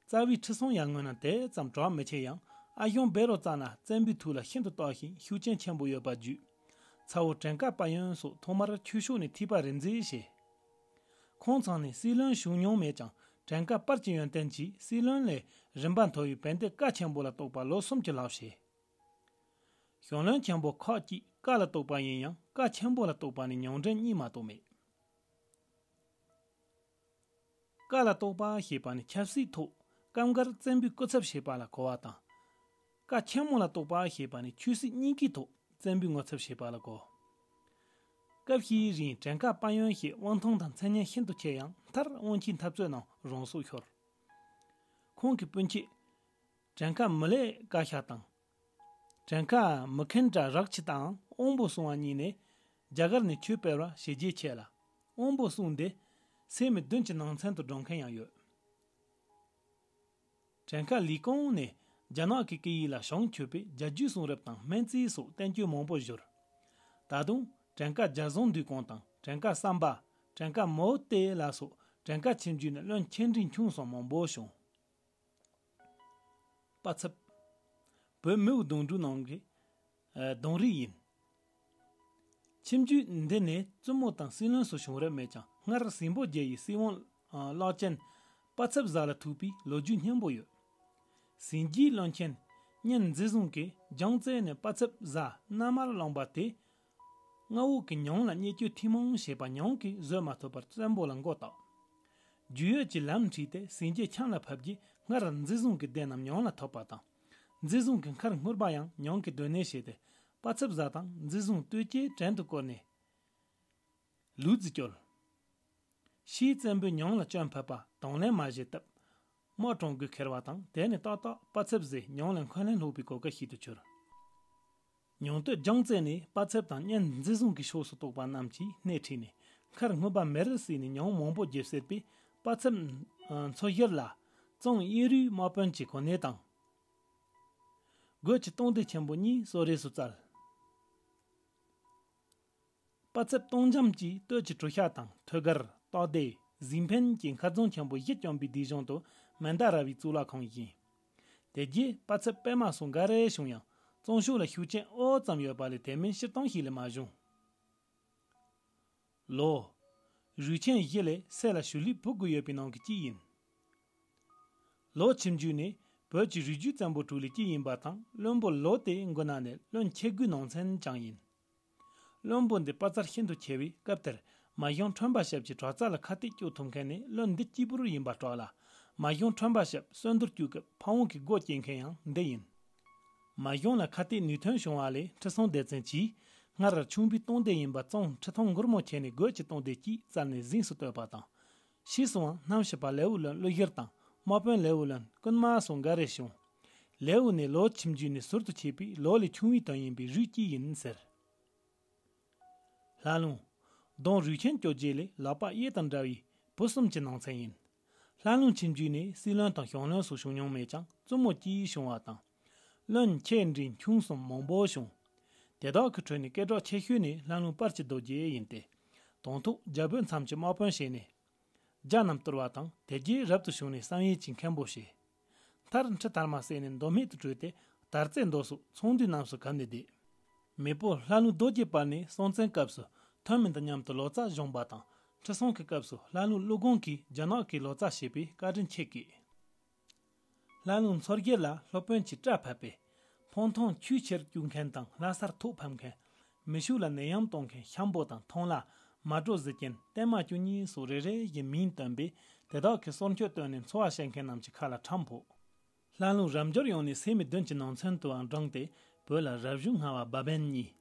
རྩ་བའི་ཁྲི་སྲོང་ཡར་སྔོན་ན་དེ་ཙམ་གྲགས་མི་ཆེ་ཡང་ཨ་ཞང་བཻ་རོ་ཙ་ན་བཙན་པོའི་ཐུགས་ལ་ཤིན་ཏུ་བཏགས་ཤིང་ཤུགས་རྐྱེན་ཆེན་པོ་ཡོད་པ་བརྒྱུད། ཚ་བོ་བྲན་ཀ་དཔལ་ཡོན་སོགས་ཐོག་མར་ཆོས་ཕྱོགས་ནས་ཐོས་པ་རིག་མཛད་བྱས། ཁོང་ཚང་ནས་སྲིད་བློན་བྱུང་མྱོང་མེད་ཀྱང་བྲན་ཀ་པར་གྱི་ཡོན་ཏན་གྱིས་སྲིད་བློན་ལས་རིམ་པ་མཐོ་བའི་བན་དེ་བཀའ་ཆེན་པོ་ལ་གཏོགས་པ་ལོ་གསུམ་གྱི་ལྷག་བྱས། ཞང་བློན་ཆེན་པོ་ཁག་ཅིག་བཀའ་ལ་གཏོགས་པ་ཡིན་ཡང་བཀའ་ཆེན་པོ་ལ་གཏོགས་པ་ནི་ཉང་བྲན་གཉིས་མ་གཏོགས་མེད། བཀའ་ལ་གཏོགས་པ་ཞེས་པ་ནི་ཆབ་སྲིད་ཐོག་སྐབས་འགར་བཙན་པོའི་སྐུ་ཚབ་བྱེད་པ་ལ་གོ་བ་དང་། བཀའ་ཆེན་མོ་ལ་གཏོགས་པ་ཞེས་པ་ནི་ཆོས་སྲིད་གཉིས་ཀའི་ཐོག་བཙན་པོའི་ངོ་ཚབ་བྱེད་པ་ལ་གོ། སྐབས་ཤིག་རིང་བྲན་ཀ་དཔལ་ཡོན་ཞེས་དབང་ཐང་དང་མཚན་སྙན་ཤིན་ཏུ་ཆེ་ཡང་མཐར་དབང་ཆའི་འཐབ་རྩོད་ནང་རང་སྲོག་ཤོར། ཁོང་གི་སྤུན་མཆེད། བྲན་ཀ་མི་ལེ་ཀ་ཤ་དང་། བྲན་ཀ་མི་ཁན་དྲ་རག་ཆི་དང་དབང་པོ་སྲུང་བ་གཉིས་ནས་རྒྱ་གར་ནས་ཆོས་སྤེལ་བར་བྱས་རྗེས་ཆེ་ལ། དབང་པོ་སྲུང་སྟེ་སད་མི་བདུན་གྱི་ནང་ཚན་དུ་འགྲོ་མཁན་ཡང་ཡོད། བྲན་ཀ་ལི་ཀོང་ནས་རྒྱ་ནག་གི་སྐད་ཡིག་ལ་ཞང་ཁྱོད་པས་རྒྱ་རྒྱུད་གསུང་རབ་དང་སྨན་རྩིས་སོགས་བསྟན་བཅོས་མང་པོ་བཞུར། ད་དུང་བྲན་ཀ་རྒྱ་བཟང་འདུས་ཀོང་དང་བྲན་ཀ་བསམ་པ། བྲན་ཀ་མའོ་ཏེ་ལ་སོགས་བྲན་ཀ་ཁྱིམ་རྒྱུད་ནས་བློན་ཆེན་འབྲིང་ཆུང་སོགས་མང་པོ་བྱུང་། པ་ཚབ། བོད་མིའུ་གདུང་དྲུག་ནང་གི་གདུང་རིགས་ཡིན། ཁྱིམ་རྒྱུད་འདི་ནས་བཙུན་མོ་དང་སྲིད་བློན་སོགས་བྱུང་རབས་མེད་ཀྱང་སྔར་སྲིན་པོ་རྒྱལ་ཡི་སྲིད་དབང་བླག་ཅན་པ་ཚབ་བཟའ་ལ་ཐུག་པའི་ལོ་རྒྱུས་སྙན་པོ་ཡོད། སྲིན་རྒྱལ་བློན་ཆེན་གཉན་མཛེས་བཟུང་གིས་སྦྱང་བཙལ་ནས་པ་ཚབ་བཟའ་མནའ་མར་བླངས་པ་དེ། མངའ་འོག་གི་ཉང་ལ་བརྙས་བཅོས་ཐེངས་མང་བྱས་པ་ཉང་གིས་བཟོད་མ་ཐུབ་པར་བཙན་པོ་ལ་མགོ་བཏགས། རྒྱུས་ཡོད་ཀྱི་ལམ་ཁྲིད་དེ་སྲིན་རྒྱལ་ཆང་ལ་ཕབ་རྗེས་སྔར་མཛེས་བཟུང་གི་སྡེ་རྣམས་ཉང་ལ་ཐོབ་པ་དང་། མཛེས་བཟུང་གི་མཁར་སྔོན་པ་ཡང་ཉང་གིས་སྡོད་གནས་བྱས་ཏེ་པ་ཚབ་བཟའ་དང་མཛེས་བཟུང་སྟོད་ཀྱེ་བྲན་དུ་བཀོལ་ནས་ལུག་རྫི་བསྐྱོར། ཕྱིས་བཙན་པོས་ཉང་ལ་སྐྱོན་ཕབ་པ་དང་ལེན་མ་བྱས་སྟབས། དམག་གྲོང་གིས་ཁྱེར་བ་དང་དེ་ནས་ཏག་ཏག་པ་ཚབ་བཟས་ཉང་ལ་འཁོན་ལན་སློག་པའི་གོ་སྐབས་ཤིག་ཏུ་གྱུར། ཉང་སྟོད་སྦྱང་བཙལ་ནས་པ་ཚབ་དང་གཉན་མཛེས་བཟུང་གི་ཕྱོགས་སུ་གཏོགས་པ་རྣམས་ཀྱིས་སྣེ་ཁྲིད་ནས་མཁར་སྔོན་པ་མེ་རི་བསྲེགས་ནས་ཉང་མང་པོ་རྒྱབ་བསད་པས་པ་ཚབ་མཚོ་བཞིར་ལ་གཙང་གཡས་རུའི་དམག་དཔོན་གྱི་གོ་གནས་དང་། རྒོད་ཀྱི་སྟོང་སྡེ་ཆེན་པོ་གཉིས་གསོ་རེས་སུ་བཙལ། པ་ཚབ་སྟོང་འཇམ་གྱིས་སྟོད་ཀྱི་གྲུ་ཤག་དང་ཐོད་རྒལ། སྟག་སྡེ། གཟིག་འཕེན་གྱི་མཁར་རྫོང་ཆེན་པོ་བཞི་བསྐྱོན་པའི་སྡེ་གཞུང་དུ་མན་དཱ་ར་བའི་གཙུག་ལག་ཁང་བཞེངས། དེ་རྗེས་པ་ཚབ་པདྨ་སོགས་འགའ་རེ་བྱུང་ཡང་བཙོན་ཤོག་ལ་ཤུགས་རྐྱེན་ཨོ་ཙམ་ཡོད་པ་ལས་དེ་མིན་སྤྱིར་བཏང་ཞིག་ལས་མ་བྱུང་། ལོ། རུས་ཆེན་བཞི་ལས་སེ་ལ་ཞུ་ལི་བུ་དགུ་ཡོད་པའི་ནང་གི་གཅིག་ཡིན། ལོ་ཆིབས་འཇུག་ནི་བོད་ཀྱི་རུས་རྒྱུད་བཙན་པོ་དྲུག་ལས་གཅིག་ཡིན་པ་དང་བློན་པོ་ལོ་དེ་མགོ་ན་ནས་བློན་ཆེ་དགུའི་ནང་ཚན་ཀྱང་ཡིན། བློན་པོ་འདི་དཔའ་རྩལ་ཤིན་ཏུ་ཆེ་བས། སྐབས་དེར་མ་གཞུང་ཁྲོན་པ་ཞབས་ཀྱི་དྲག་རྩལ་ལ་ཁ་གཏད་གཅོག་ཐུབ་མཁན་ནི་བློན་འདི་གཅིག་པུར་ཡིན་པ་སྐྲག་ལ། མ་གཞུང་ཁྲོན་པ་ཞབས་གསོན་དུར་བསྐྱོད་སྐབས་ཕ་བོང་གི་སྒོ་བཅད་མཁན་ཡང་འདི་ཡིན། མ་གཞུང་ལ་ཁ་གཏད་ནུས་ཐོན་བྱུང་བ་ལས་ཁྲི་སྲོང་ལྡེ་བཙན་གྱིས་སྔར་ཁྱུང་པོའི་སྟོང་སྡེ་ཡིན་པ་གཙང་ཁྲི་ཐང་མགུར་མོ་ཁྱེར་ནས་རྒོད་ཀྱི་སྟོང་སྡེ་གཅིག་བཙལ་ནས་གཟེངས་སུ་བསྟོད་པ་དང་། ཕྱིས་སུའང་སྣམ་ཞིབ་པ་ལེའུ་བློན་ཀླུ་བཞིར་དང་དམག་དཔོན་ལེའུ་བློན་ཀུན་མ་སོགས་འགའ་རེ་བྱུང་། ལེའུ་ནི་ལོ་ཆིབས་འཇུག་ནས་ཟུར་དུ་ཕྱེས་པས་ལོ་ལས་ཆུང་བའི་དོན་ཡིན་པས་རུས་གཅིག་ཡིན་ཟེར། ལྷ་ལུང་། གདོང་རུས་ཆེན་བཅོ་བརྒྱད་ལས་ལག་པ་གཡས་དང་འདྲ་བའི་བུ་གསུམ་གྱི་ནང་ཚན་ཡིན། ལྷ་ལུང་ཆིབས་འཇུག་ནས་སྲིད་བློན་དང་ཞང་བློན་སོགས་བྱུང་མྱོང་མེད་ཀྱང་བཙུན་མོ་གཅིག་བྱུང་བ་དང་། བློན་ཁྱེད་འདྲའི་ཆུང་གསུམ་མང་པོ་བྱུང་། དེ་དག་གི་ཁྲོད་ནས་སྐད་གྲགས་ཆེ་ཤོས་ནི་ལྷ་ལུང་དཔལ་གྱི་རྡོ་རྗེ་ཡིན་ཏེ། དང་ཐོག་རྒྱལ་པོའི་མཚམས་ཀྱི་དམག་དཔོན་བྱས་ནས། རྒྱ་རྣམས་གཏོར་བ་དང་དེ་རྗེས་རབ་ཏུ་བྱུང་ནས་བསམ་ཡས་ཀྱི་མཁན་པོ་བྱས། མཐར་ཁྲི་དར་མ་བསད་ནས་མདོ་སྨད་དུ་བྲོས་ཏེ་དར་རྩེ་མདོ་སོགས་ཚོང་འདུས་རྣམས་སུ་གབ་ནས་བསྡད། མེས་པོ་ལྷ་ལུང་རྡོ་རྗེ་དཔལ་ནི་སྲོང་བཙན་སྐབས་སུ་ཐོན་མི་དང་མཉམ་དུ་ལོ་ཙཱ་བཞེངས་པ་དང་ཁྲི་སྲོང་གི་སྐབས་སུ་ལྷ་ལུང་ཀླུ་སྒང་གིས་རྒྱ་ནག་གི་ལོ་ཙཱ་བྱས་པའི་བཀའ་དྲིན་ཆེ་བསྐྱེད། ལྷ་ལུང་མཚོ་རྒྱལ་ལ་སློབ་དཔོན་གྱིས་སྐྲ་ཕབ་པས། འཕང་ཐང་ཆུས་ཁྱེར་བསྐྱུག་མཁན་དང་ལྷ་སར་ཐོག་ཕབ་མཁན། མི་ཤུགས་ལ་ནད་ཡམས་གཏོང་མཁན་ཤམ་པོ་དང་ཐང་ལྷ། མ་གྲོ་གཟི་ཅན་བརྟན་མ་བཅུ་གཉིས་སོགས་རེ་རེ་བཞིན་མིང་བཏོན་པས་དེ་དག་གིས་སོར་མཆོད་བཏོན་ནས་འཚོ་བ་བྱེད་མཁན་རྣམས་ཀྱི་ཁ་ལ་ཁྲམ་ཕོག། ལྷ་ལུང་རབ་འབྱོར་ཡོངས་ནས་སེ་མི་བདུན་གྱི་ནང་ཚན་དུའང་བགྲངས་ཏེ་བོད་ལ་རབ་བྱུང་སྔ་བ་བ་བན་གཉིས།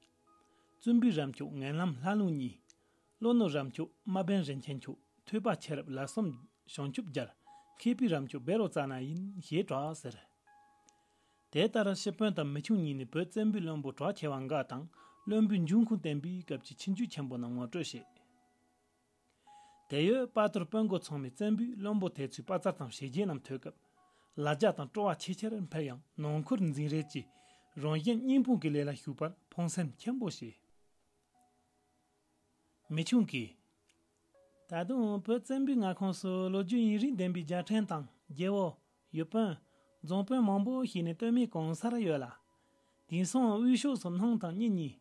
བཙུན་པའི་རབ་མཆོག་ངན་ལམ་ལྷ་ལུང་གཉིས། བློན་ནོ་རབ་མཆོག་དམའ་བན་རིན་ཆེན་མཆོག་ཐོས་པ་ཆེ་རབ་ལ་གསུམ་བྱང་ཆུབ་རྒྱལ། མཁས་པའི་རབ་མཆོག་བཻ་རོ་ཙ་ན་ཡིན་ཞེས་གྲགས་ཟེར། དེ་ལྟར་སྤྱི་དཔོན་དང་མི་ཆུང་གཉིས་ནས་བོད་བཙན་པོའི་བློན་པོ་གྲགས་ཆེ་བ་འགའ་དང་བློན་པོའི་འབྱུང་ཁུངས་བསྟན་པའི་སྐབས་ཀྱི་ཆིབས་འཇུག་ཆེན་པོ་རྣམས་ངོ་སྤྲོད་བྱེད། དེ་ཡོད་དཔའ་ཐུལ་དཔོན་འགོ་ཚང་མས་བཙན་པོས་བློན་པོ་དེ་ཚོའི་དཔའ་རྩལ་དང་བྱས་རྗེས་རྣམས་ཐོས་སྐབས། ལ་རྒྱ་དང་སྤྲོ་བ་ཆེས་ཆེར་འཕེལ་ཡང་ནང་ཁུལ་འཛིང་རེས་ཀྱིས་རང་གཞན་གཉིས་ཕུང་གི་ལས་ལ་ཞུགས་པར་ཕངས་སེམས་ཆེན་པོ་བྱས། མི་ཆུང་གིས། ད་དུང་བོད་བཙན་པོའི་མངའ་ཁོངས་སུ་ལོ་རྒྱུས་ཡུན་རིང་ལྡན་པའི་རྒྱལ་ཕྲན་དང་རྒྱལ་པོ། ཡུལ་དཔོན། རྫོང་དཔོན་མང་པོ་ཞིག་ནས་སྟོད་སྨད་གང་སར་ཡོད་ལ། དེང་སང་དབུས་ཕྱོགས་སུ་སྣང་དང་གཉིས་གཉིས།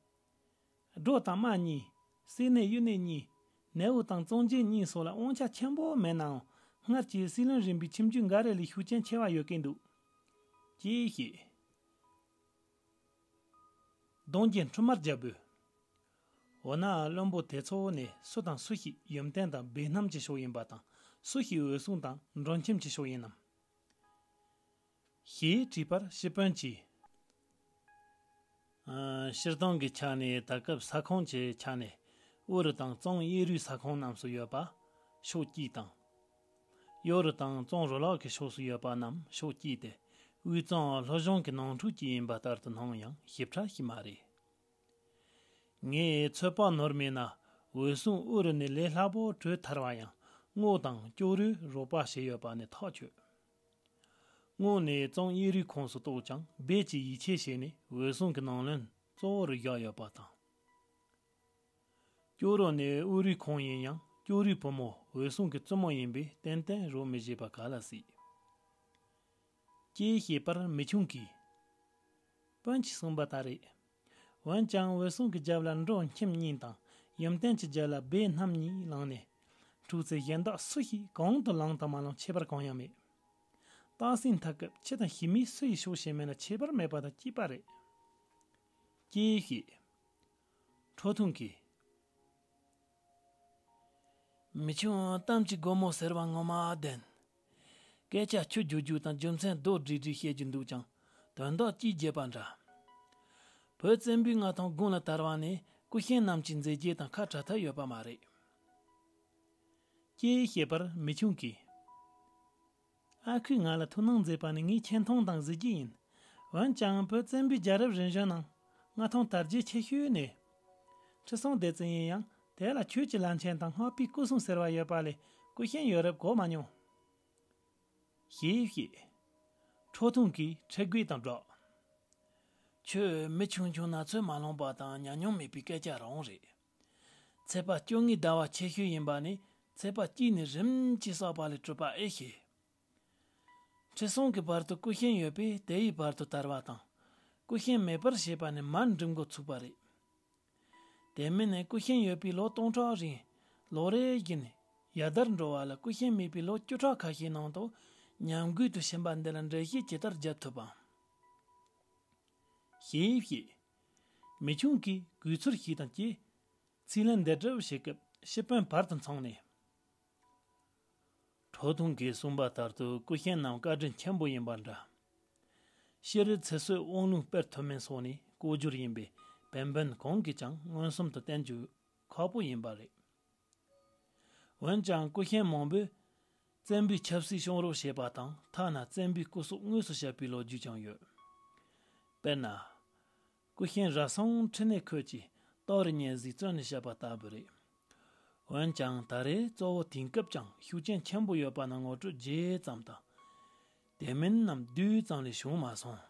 སྒྲོ་དང་རྨ་གཉིས། སྲིད་གནས་གཡུལ་གནས་གཉིས། ནེའུ་དང་གཙང་རྗེ་གཉིས་སོགས་ལ་དབང་ཆ་ཆེན་པོ་མེད་ནའང་སྔར་གྱི་སྲིད་བློན་རིམ་པའི་ཁྱིམ་རྒྱུད་འགའ་རེ་ལས་ཤུགས་རྐྱེན་ཆེ་བ་ཡོད་ཀྱིན་འདུག་ཅེས་བཤད། གདོང་རྒྱན་ཁྲོས་དམར་རྒྱལ་པོས། འོ་ན་བློན་པོ་དེ་ཚོ་ནི་སུ་དང་སུ་ཞིག་ཡུམ་བརྟན་དང་སྦས་གནམ་གྱི་ཕྱོགས་ཡིན་པ་དང་སུ་ཞིག་འོད་སྲུང་དང་འགྲོ་ཁྱིམ་གྱི་ཕྱོགས་ཡིན་ནམ། ཞེས་དྲིས་པར་སྤྱི་དཔོན་གྱིས། ཨ། སྤྱིར་བཏང་གི་ཆ་ནས་ད་སྐབས་ས་ཁོངས་ཀྱི་ཆ་ནས་དབུ་རུ་དང་གཙང་གཡས་རུའི་ས་ཁོངས་རྣམས་སུ་ཡོད་པ་ཕྱོགས་གཅིག་དང་། གཡོ་རུ་དང་གཙང་རུ་ལག་གི་ཕྱོགས་སུ་ཡོད་པ་རྣམས་ཕྱོགས་གཅིག་སྟེ་དབུས་གཙང་ལྷོ་གཞུང་གི་ནང་འཁྲུག་ཅིག་ཡིན་པ་ལྟར་དུ་སྣང་ཡང་ཞིབ་ཕྲ་ཞིག་མ་རེད། ངས་ཚོད་དཔག་ནོར་མེད་ན་འོད་སྲུང་དབུ་རུ་ནས་ལས་སླ་པོ་བྲོས་ཐར་བ་ཡང་རྔོག་དང་སྐྱོ་རུས་རོགས་པ་བྱས་ཡོད་པ་ནི་ཐག་ཆོད། རྔོག་ནས་གཙང་གཡས་རུའི་ཁོངས་སུ་གཏོགས་ཀྱང་རྦད་ཀྱིས་ཡིད་ཆེས་བྱས་ནས་འོད་སྲུང་གི་ནང་བློན་གཙོ་བོ་རུ་བཞག་ཡོད་པ་དང་། སྐྱོ་རུ་ནས་དབུ་རུའི་ཁོངས་ཡིན་ཡང་སྐྱོ་རུའི་བུ་མོ་འོད་སྲུང་གི་བཙུན་མོ་ཡིན་པས་ཏན་ཏན་རོགས་མི་བྱེད་པ་ག་ལ་སྲིད། ཅེས་བཤད་པར་མི་ཆུང་གིས། དཔོན་གྱིས་གསུངས་པ་ལྟར་རེད། འོན་ཀྱང་འོད་སྲུང་གི་རྒྱབ་ལ་འབྲོང་ཁྱིམ་གཉིས་དང་ཡུམ་བརྟན་གྱི་རྒྱབ་ལ་སྦས་གནམ་གཉིས་ལངས་ནས། འཁྲུག་རྩོད་གཞན་དག་སུ་ཞིག་གང་དུ་ལངས་དང་མ་ལངས་ཁྱད་པར་གང་ཡང་མེད། སྟག་སེང་མཐའ་སྐབས་ཁྱི་དང་ཞི་མིའི་སུ་ཡི་ཕྱོགས་ཞེན་མེད་ན་ཁྱད་པར་མེད་པ་དང་གཅིག་པ་རེད། ཅེས་བཤད། ཁྲོ་ཐུང་གིས། མི་ཆུང་གཏམ་གྱི་སྒོ་མོ་ཟེར་བ་ངོ་མ་བདེན། སྐད་ཆ་ཆུ་རྒྱུག་རྒྱུག་དང་རྒྱུ་མཚན་རྡོག་བསྒྲིལ་བསྒྲིལ་བཤད་རྒྱུ་འདུག་ཀྱང་དོན་དག་གཅིག་བརྗེད་པ་འདྲ། བོད་བཙན་པོའི་མངའ་ཐང་དགུང་ལ་དར་བ་ནི་སྐུ་ཞབས་རྣམས་ཀྱི་མཛད་རྗེས་དང་ཁ་བྲལ་ཐབས་ཡོད་པ་མ་རེད། ཅེས་བཤད་པར་མི་ཆུང་གིས། ཨ་ཁུས་ང་ལ་ཐུགས་སྣང་མཛད་པ་ནི་ངའི་ཆེ་མཐོང་དང་གཟི་བརྗིད་ཡིན། འོན་ཀྱང་བོད་བཙན་པོའི་རྒྱལ་རབས་རིམ་བྱོན་ནང་མངའ་ཐང་དར་རྒྱས་ཆེ་ཤོས་ནི། ཁྲི་སྲོང་ལྡེ་བཙན་ཡིན་ཡང་དེ་ལ་ཆོས་ཀྱི་བླ་ཆེན་དང་སྔགས་པའི་སྐུ་སྲུང་ཟེར་བ་ཡོད་པ་ལས་སྐུ་ཞབས་ཡོད་རབས་གོ་མ་མྱོང་། ཞེས་བཤད། ཁྲོ་ཐུང་གིས་ཁྲེལ་དགོད་དང་སྦྲགས། ཁྱོད་མི་ཆུང་ཆུང་ན་ཚོད་མ་ལོངས་པ་དང་ཉམས་མྱོང་མེད་པའི་སྐད་ཆ་རང་རེད། ཚེས་པ་བཅོ་ལྔའི་ཟླ་བ་ཆེ་ཤོས་ཡིན་པ་ནི་ཚེས་པ་གཅིག་ནས་རིམ་གྱིས་བསགས་པ་ལས་གྲུབ་པ་ཨེ་ཤེས། ཁྲི་སྲོང་གི་བར་དུ་ཀུ་ཤན་ཡོད་པས་དེ་ཡི་བར་དུ་དར་བ་དང་། ཀུ་ཤན་མེད་པར་བྱེད་པ་ནི་མར་འགྲིམ་འགོ་ཚུགས་པ་རེད། དེ་མིན་ནས་ཀུ་ཤན་ཡོད་པའི་ལོ་སྟོང་ཕྲག་རིང་ལོ་རེ་བཞིན་ཡར་དར་འགྲོ་བ་ལ་ཀུ་ཤན་མེད་པའི་ལོ་བཅུ་ཕྲག་ཁ་ཤས་ནང་དུ་ཉམས་རྒུད་དུ་ཕྱིན་པ་འདི་ལ་འགྲེལ་བཤད་ཇི་ལྟར་བརྒྱབ་ཐུབ་བམ། ཞེས་བཤད། མི་ཆུང་གིས་གུས་ཚུལ་ཞིག་དང་བཅས། ཚིག་ལན་འདེབས་གྲབས་བྱེད་སྐབས་ཤི་དཔོན་བར་དུ་འཚང་ནས། ཁྲོ་ཐུང་གིས་གསུངས་པ་ལྟར་དུ་ཀུ་ཤན་རྣམས་བཀའ་དྲིན་ཆེན་པོ་ཡིན་པ་འདྲ། ཤི་རི་ཚེ་བསོད་དབང་ལུང་དཔལ་ཐུབ་མིན་སོགས་ནི་ལྐོག་གྱུར་ཡིན་པས་བན་བོན་གང་གིས་ཀྱང་མངོན་སུམ་དུ་བསྟན་རྒྱུ་ཁག་པོ་ཡིན་པ་རེད། འོན་ཀྱང་ཀུ་ཤན་མང་པོས་བཙན་པོའི་ཆབ་སྲིད་སྐྱོང་རོགས་བྱེད་པ་དང་ཐ་ན་བཙན་པོའི་སྐུ་སྲོག་དངོས་སུ་བཤད་པའི་ལོ་རྒྱུས་ཀྱང་ཡོད། དཔེར་ན། ཀུ་ཤན་ར་སང་ཁྲི་ནས་ཁོད་ཀྱིས་ཏོ་རི་ཉེ་ཟིག་བཙོན་ནས་བཤད་པ་ལྟ་བུ་རེད། འོན་ཀྱང་ད་རེས་གཙོ་བོ་དེང་སྐབས་ཀྱང་ཤུགས་རྐྱེན་ཆེན་པོ་ཡོད་པ་ན་ངོ་སྤྲོད་རྒྱས་ཙམ་དང་། དེ་མིན་རྣམས་བསྡུས་ཙམ་ལས་བྱུང་མ་སོང་།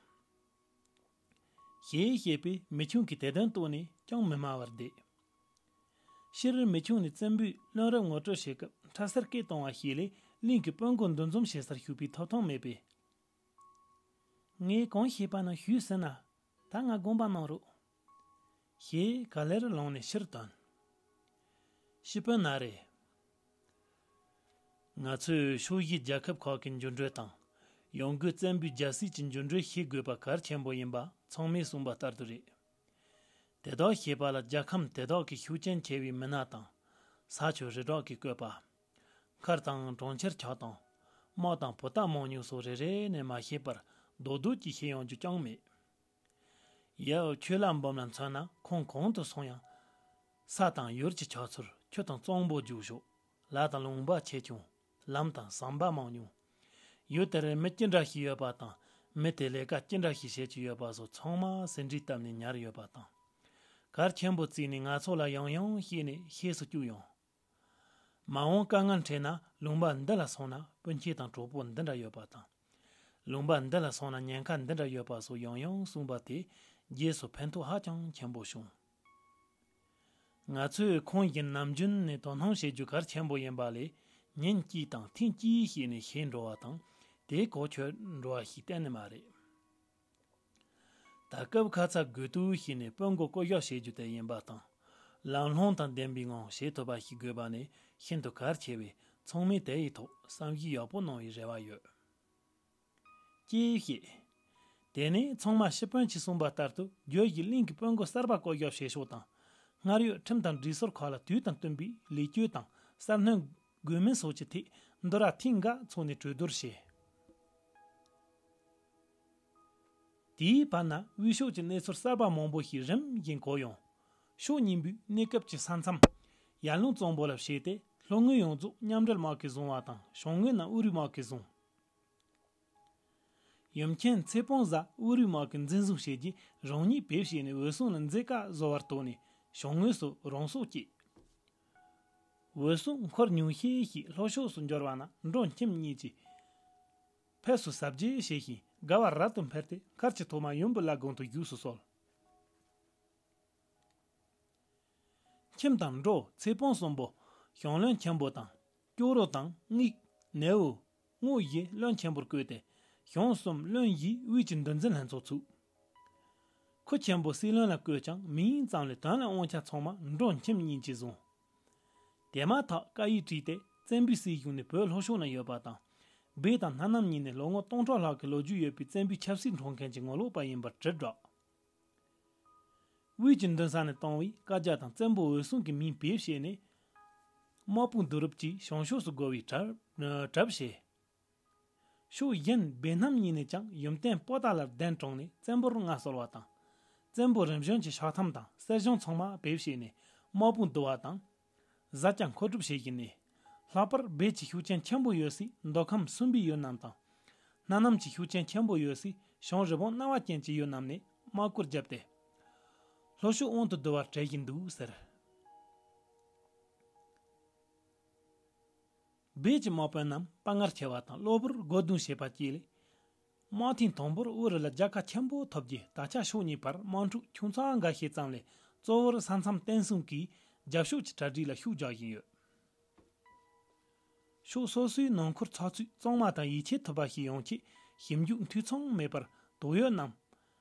ཞེས་བཤད་པས་མི་ཆུང་གིས་དེ་དོན་རྟོགས་ནས་ཅང་མི་སྨྲ་བར་བསྡད། ཕྱིར་མི་ཆུང་ནས་བཙན་པོའི་བློན་རབས་ངོ་སྤྲོད་བྱེད་སྐབས་ཕྲ་སར་སྐད་གཏོང་བ་ཞིག་ལས་གླིང་གི་དཔོན་གོ་འདུ་འཛོམས་བྱེད་སར་ཞུགས་པའི་ཐོབ་ཐང་མེད་པས། ངས་གང་བཤད་པ་ན་ཞུས་ཟིན་ན། ད་ང་དགོངས་པ་གནང་རོགས། ཞེས་ག་ལེར་ལངས་ནས་ཕྱིར་ཐོན། ཤི་དཔོན་ན་རེ། ང་ཚོས་ཕྱོགས་བཞིའི་རྒྱལ་ཁབ་ཁག་གི་འགྱུར་འགྲོས་དང་། ཡང་སྒོས་བཙན་པོའི་རྒྱལ་སྲིད་ཀྱི་འགྱུར་འགྲོས་ཤེས་དགོས་པ་གལ་ཆེན་པོ་ཡིན་པ་ཚང་མས་གསུངས་པ་ལྟར་དུ་རེད། དེ་དག་ཤེས་པ་ལ་རྒྱལ་ཁམས་དེ་དག་གི་ཤུགས་རྐྱེན་ཆེ་བའི་མི་སྣ་དང་། ས་ཆ་རི་བྲག་གི་བཀོད་པ། མཁར་དང་གྲོང་ཁྱེར་ཆགས་སྟངས། དམག་དང་བུ་དག་མང་ཉུང་སོགས་རེ་རེ་ནས་མ་ཤེས་པར་རྡོག་རྡོག་གིས་ཤེས་ཡོང་རྒྱུ་ཅང་མེད། ཡབ་ཆོས་ལྷ་འབུམ་ལ་མཚོན་ན་ཁོང་གང་དུ་སོང་ཡང་། ས་དང་ཡུལ་གྱི་ཆགས་ཚུལ། ཆུ་དང་གཙང་པོ་རྒྱུག་ཤོག་ལ་དང་ལུང་པ་ཆེ་ཆུང་། ལམ་དང་ཟམ་པ་མང་ཉུང་། ཡུལ་དེར་མི་ཅི་འདྲ་ཞིག་ཡོད་པ་དང་། མི་དེ་ལས་ཀ་ཅི་འདྲ་ཞིག་བྱེད་ཀྱི་ཡོད་པ་སོགས་ཚང་མ་ཟིན་བྲིས་བཏབ་ནས་ཉར་ཡོད་པ་དང་། གལ་ཆེན་པོ་བརྩིས་ནས་ང་ཚོ་ལ་ཡང་ཡང་བཤད་ནས་ཤེས་སུ་བཅུག་ཡོང་། མ་འོངས་དཀའ་ངལ་འཕྲད་ན་ལུང་པ་འདི་ལ་སོང་ན་སྤུན་མཆེད་དང་གྲོགས་པོ་འདི་འདྲ་ཡོད་པ་དང་། ལུང་པ་འདི་ལ་སོང་ན་ཉེན་ཁ་འདི་འདྲ་ཡོད་པ་སོགས་ཡང་ཡང་གསུངས་པ་དེ་རྗེས་སུ་ཕན་ཐོགས་ཧ་ཅང་ཆེན་པོ་བྱུང་། ང་ཚོས་ཁོང་གིས་ནམ་རྒྱུན་ནས་དོ་སྣང་བྱེད་རྒྱུ་གལ་ཆེན་པོ་ཡིན་པ་ལས་ཉིན་གཅིག་དང་ཐེངས་གཅིག་ཞིག་ནས་ཤེས་འགྲོ་བ་དང་དེ་གོ་ཆོད་འགྲོ་བ་ཞིག་གཏན་ནས་མ་རེད། ད་སྐབས་ཁ་ཚ་དགོས་གཏུགས་བྱས་ནས་དཔོན་མགོ་བསྐོ་གཞག་བྱེད་རྒྱུ་དེ་ཡིན་པ་དང་། ལམ་ལྷོང་དང་ལྡན་པའི་ངང་བྱེད་ཐུབ་པ་ཞིག་དགོས་པ་ནི་ཤིན་ཏུ་གལ་ཆེ་བས་ཚང་མས་དེ་ཡི་ཐོག་བསམ་གཞིགས་ཡག་པོ་གནང་བའི་རེ་བ་ཡོད། ཅེས་བཤད། དེ་ནས་ཚང་མ་ཤི་དཔོན་གྱིས་གསུངས་པ་ལྟར་དུ་བརྗོད་བཞིན་གླིང་གི་དཔོན་མགོ་གསར་པ་བསྐོ་གཞག་བྱེད་ཕྱོགས་དང་། སྔར་ཡོད་ཁྲིམས་དང་སྒྲིག་སྲོལ་ཁག་ལ་དུས་དང་བསྟུན་པའི་ལས་བཅོས་དང་གསར་སྣོན་དགོས་མིན་སོགས་ཀྱི་ཐད་འདི་ར་ཐེངས་འགའ་འཚོགས་ནས་གྲོས་བསྡུར་བྱས། དེའི་བར་ན་དབུས་ཕྱོགས་ཀྱི་གནས་ཚུལ་གསར་པ་མང་པོ་ཞིག་རིམ་བཞིན་གོ་ཡོང་། ཕྱོགས་གཉིས་པོས་གནས་སྐབས་ཀྱི་ས་མཚམས་ཡར་ཀླུང་གཙང་པོ་ལ་བྱས་ཏེ་ལྷོ་ངོས་ཡོངས་རྫོགས་མཉམ་འབྲེལ་དམག་གིས་བཟུང་བ་དང་བྱང་ངོས་རྣམས་དབུ་རུའི་དམག་གིས་བཟུང་། ཡུམ་ཆེན་ཚེ་སྤོང་བཟའ་དབུ་རུའི་དམག་གིས་འཛིན་བཟུང་བྱས་རྗེས་རང་ཉིད་བེད་སྤྱད་ནས་འོད་སྲུང་ལ་མཛད་དཀའ་བཟོ་བར་དོགས་ནས་བྱང་ངོས་སུ་རང་སྲོག་བཅད། འོད་སྲུང་འཁོར་ཉུང་ཤས་ཤིག་ལྷོ་ཕྱོགས་སུ་འབྱོར་བ་ན་འབྲོང་ཁྱིམ་གཉིས་ཀྱིས་ཕེབས་སུ་གཟབ་རྒྱས་བྱས་ཤིང་དགའ་བ་རབ་ཏུ་འཕེལ་ཏེ་མཁར་གྱི་ཐོག་མ་ཡུམ་བུ་བླ་སྒང་དུ་བཞུགས་སུ་གསོལ། ཁྱིམ་དང་འབྲོ་ཚེ་སྤོང་གསུམ་པོ་ཞང་བློན་ཆེན་པོ་དང་ཀྱོག་རོ་དང་དངུལ་ནེའུ་སྔོ་བཞི་བློན་ཆེན་པོར་བསྐོས་ཏེ་ཞང་གསུམ་བློན་བཞིའི་དབུས་ཀྱི་འདུལ་འཛིན་ལྷན་ཚོགས་ཚུགས། ཁུ་ཆེན་པོ་སྲིད་བློན་ལ་བསྐོས་ཀྱང་མིང་ཙམ་ལས་དོན་ལ་དབང་ཆ་ཚང་མ་འབྲོང་ཁྱིམ་གཉིས་ཀྱིས་བཟུང་། དེ་མ་ཐག་བཀའ་ཡིག་བྲིས་ཏེ་བཙན་པོའི་སྲིད་གཞུང་ནི་བོད་ལྷོ་ཕྱོགས་ན་ཡོད་པ་དང་། སྦས་དང་སྣ་ནམ་གཉིས་ནི་ལོ་ངོ་སྟོང་ཕྲག་ལྷག་གི་ལོ་རྒྱུས་ཡོད་པའི་བཙན་པོའི་ཆབ་སྲིད་འཕྲོག་མཁན་གྱི་ངོ་ལོག་པ་ཡིན་པར་དྲིལ་བསྒྲགས། དབུས་ཀྱི་མདུན་ས་ནས་བཏང་བའི་བཀའ་རྒྱ་དང་བཙན་པོ་འོད་སྲུང་གི་མིང་བེད་སྤྱད་ནས། དམག་དཔུང་བསྡུ་རུབ་ཀྱིས་བྱང་ཕྱོགས་སུ་རྒོལ་བའི་གྲབས་གྲབས་བྱས། ཕྱོགས་གཞན་སྦས་སྣམ་གཉིས་ནས་ཀྱང་ཡུམ་བརྟན་པོ་ཏཱ་ལར་གདན་དྲངས་ནས་བཙན་པོར་མངའ་གསོལ་བ་དང་། བཙན་པོ་རིམ་བྱོན་གྱི་ཕྱག་ཐམ་དང་གསེར་གཞོང་ཚང་མ་བེད་སྤྱད་ནས་དམག་དཔུང་བསྡུ་བ་དང་། གཟའ་ཀྱང་མཁོ་སྒྲུབ་བྱེད་བཞིན་ནས། ལྷག་པར་སྦས་ཀྱི་ཤུགས་རྐྱེན་ཆེན་པོ་ཡོད་སའི་མདོ་ཁམས་སུམ་པའི་ཡུལ་རྣམས་དང་། སྣ་ནམ་གྱི་ཤུགས་རྐྱེན་ཆེན་པོ་ཡོད་སའི་བྱང་རི་བོང་སྣང་བ་ཅན་གྱི་ཡུལ་རྣམས་ནས་དམག་བསྐོར་བརྒྱབ་སྟེ། ལྷོ་ཕྱོགས་དབང་དུ་བསྡུ་བར་བྲེལ་བཞིན་འདུག་ཟེར། སྦས་ཀྱི་དམག་དཔོན་རྣམས་དཔའ་ངར་ཆེ་བ་དང་གློ་བུར་དགོས་འདུན་བྱེད་པ་བཅས་ལས། དམག་ཐེངས་དང་པོར་དབུ་རུ་ལ་རྒྱལ་ཁ་ཆེན་པོ་ཐོབ་རྗེས་ད་ཆ་ཕྱོགས་གཉིས་བར་དམག་འཁྲུག་ཆུང་ཙག་འགའ་ཤས་ཙམ་ལས་གཙོ་བོར་ས་མཚམས་བརྟན་སྲུང་གིས་ རྒྱབ་ཕྱོགས་ཀྱི་གྲ་སྒྲིག་ལ་ཤུགས་རྒྱག་བཞིན་ཡོད། ཕྱོགས་སོ་སོའི་ནང་ཁུལ་ཚགས་ཚུད་གཙང་མ་དང་ཡིད་ཆེས་ཐུབ་པ་ཞིག་ཡོང་ཆེད་ཞིབ་འཇུག་འཐུས་ཚང་མེད་པར་དོགས་ཡོད་རྣམས།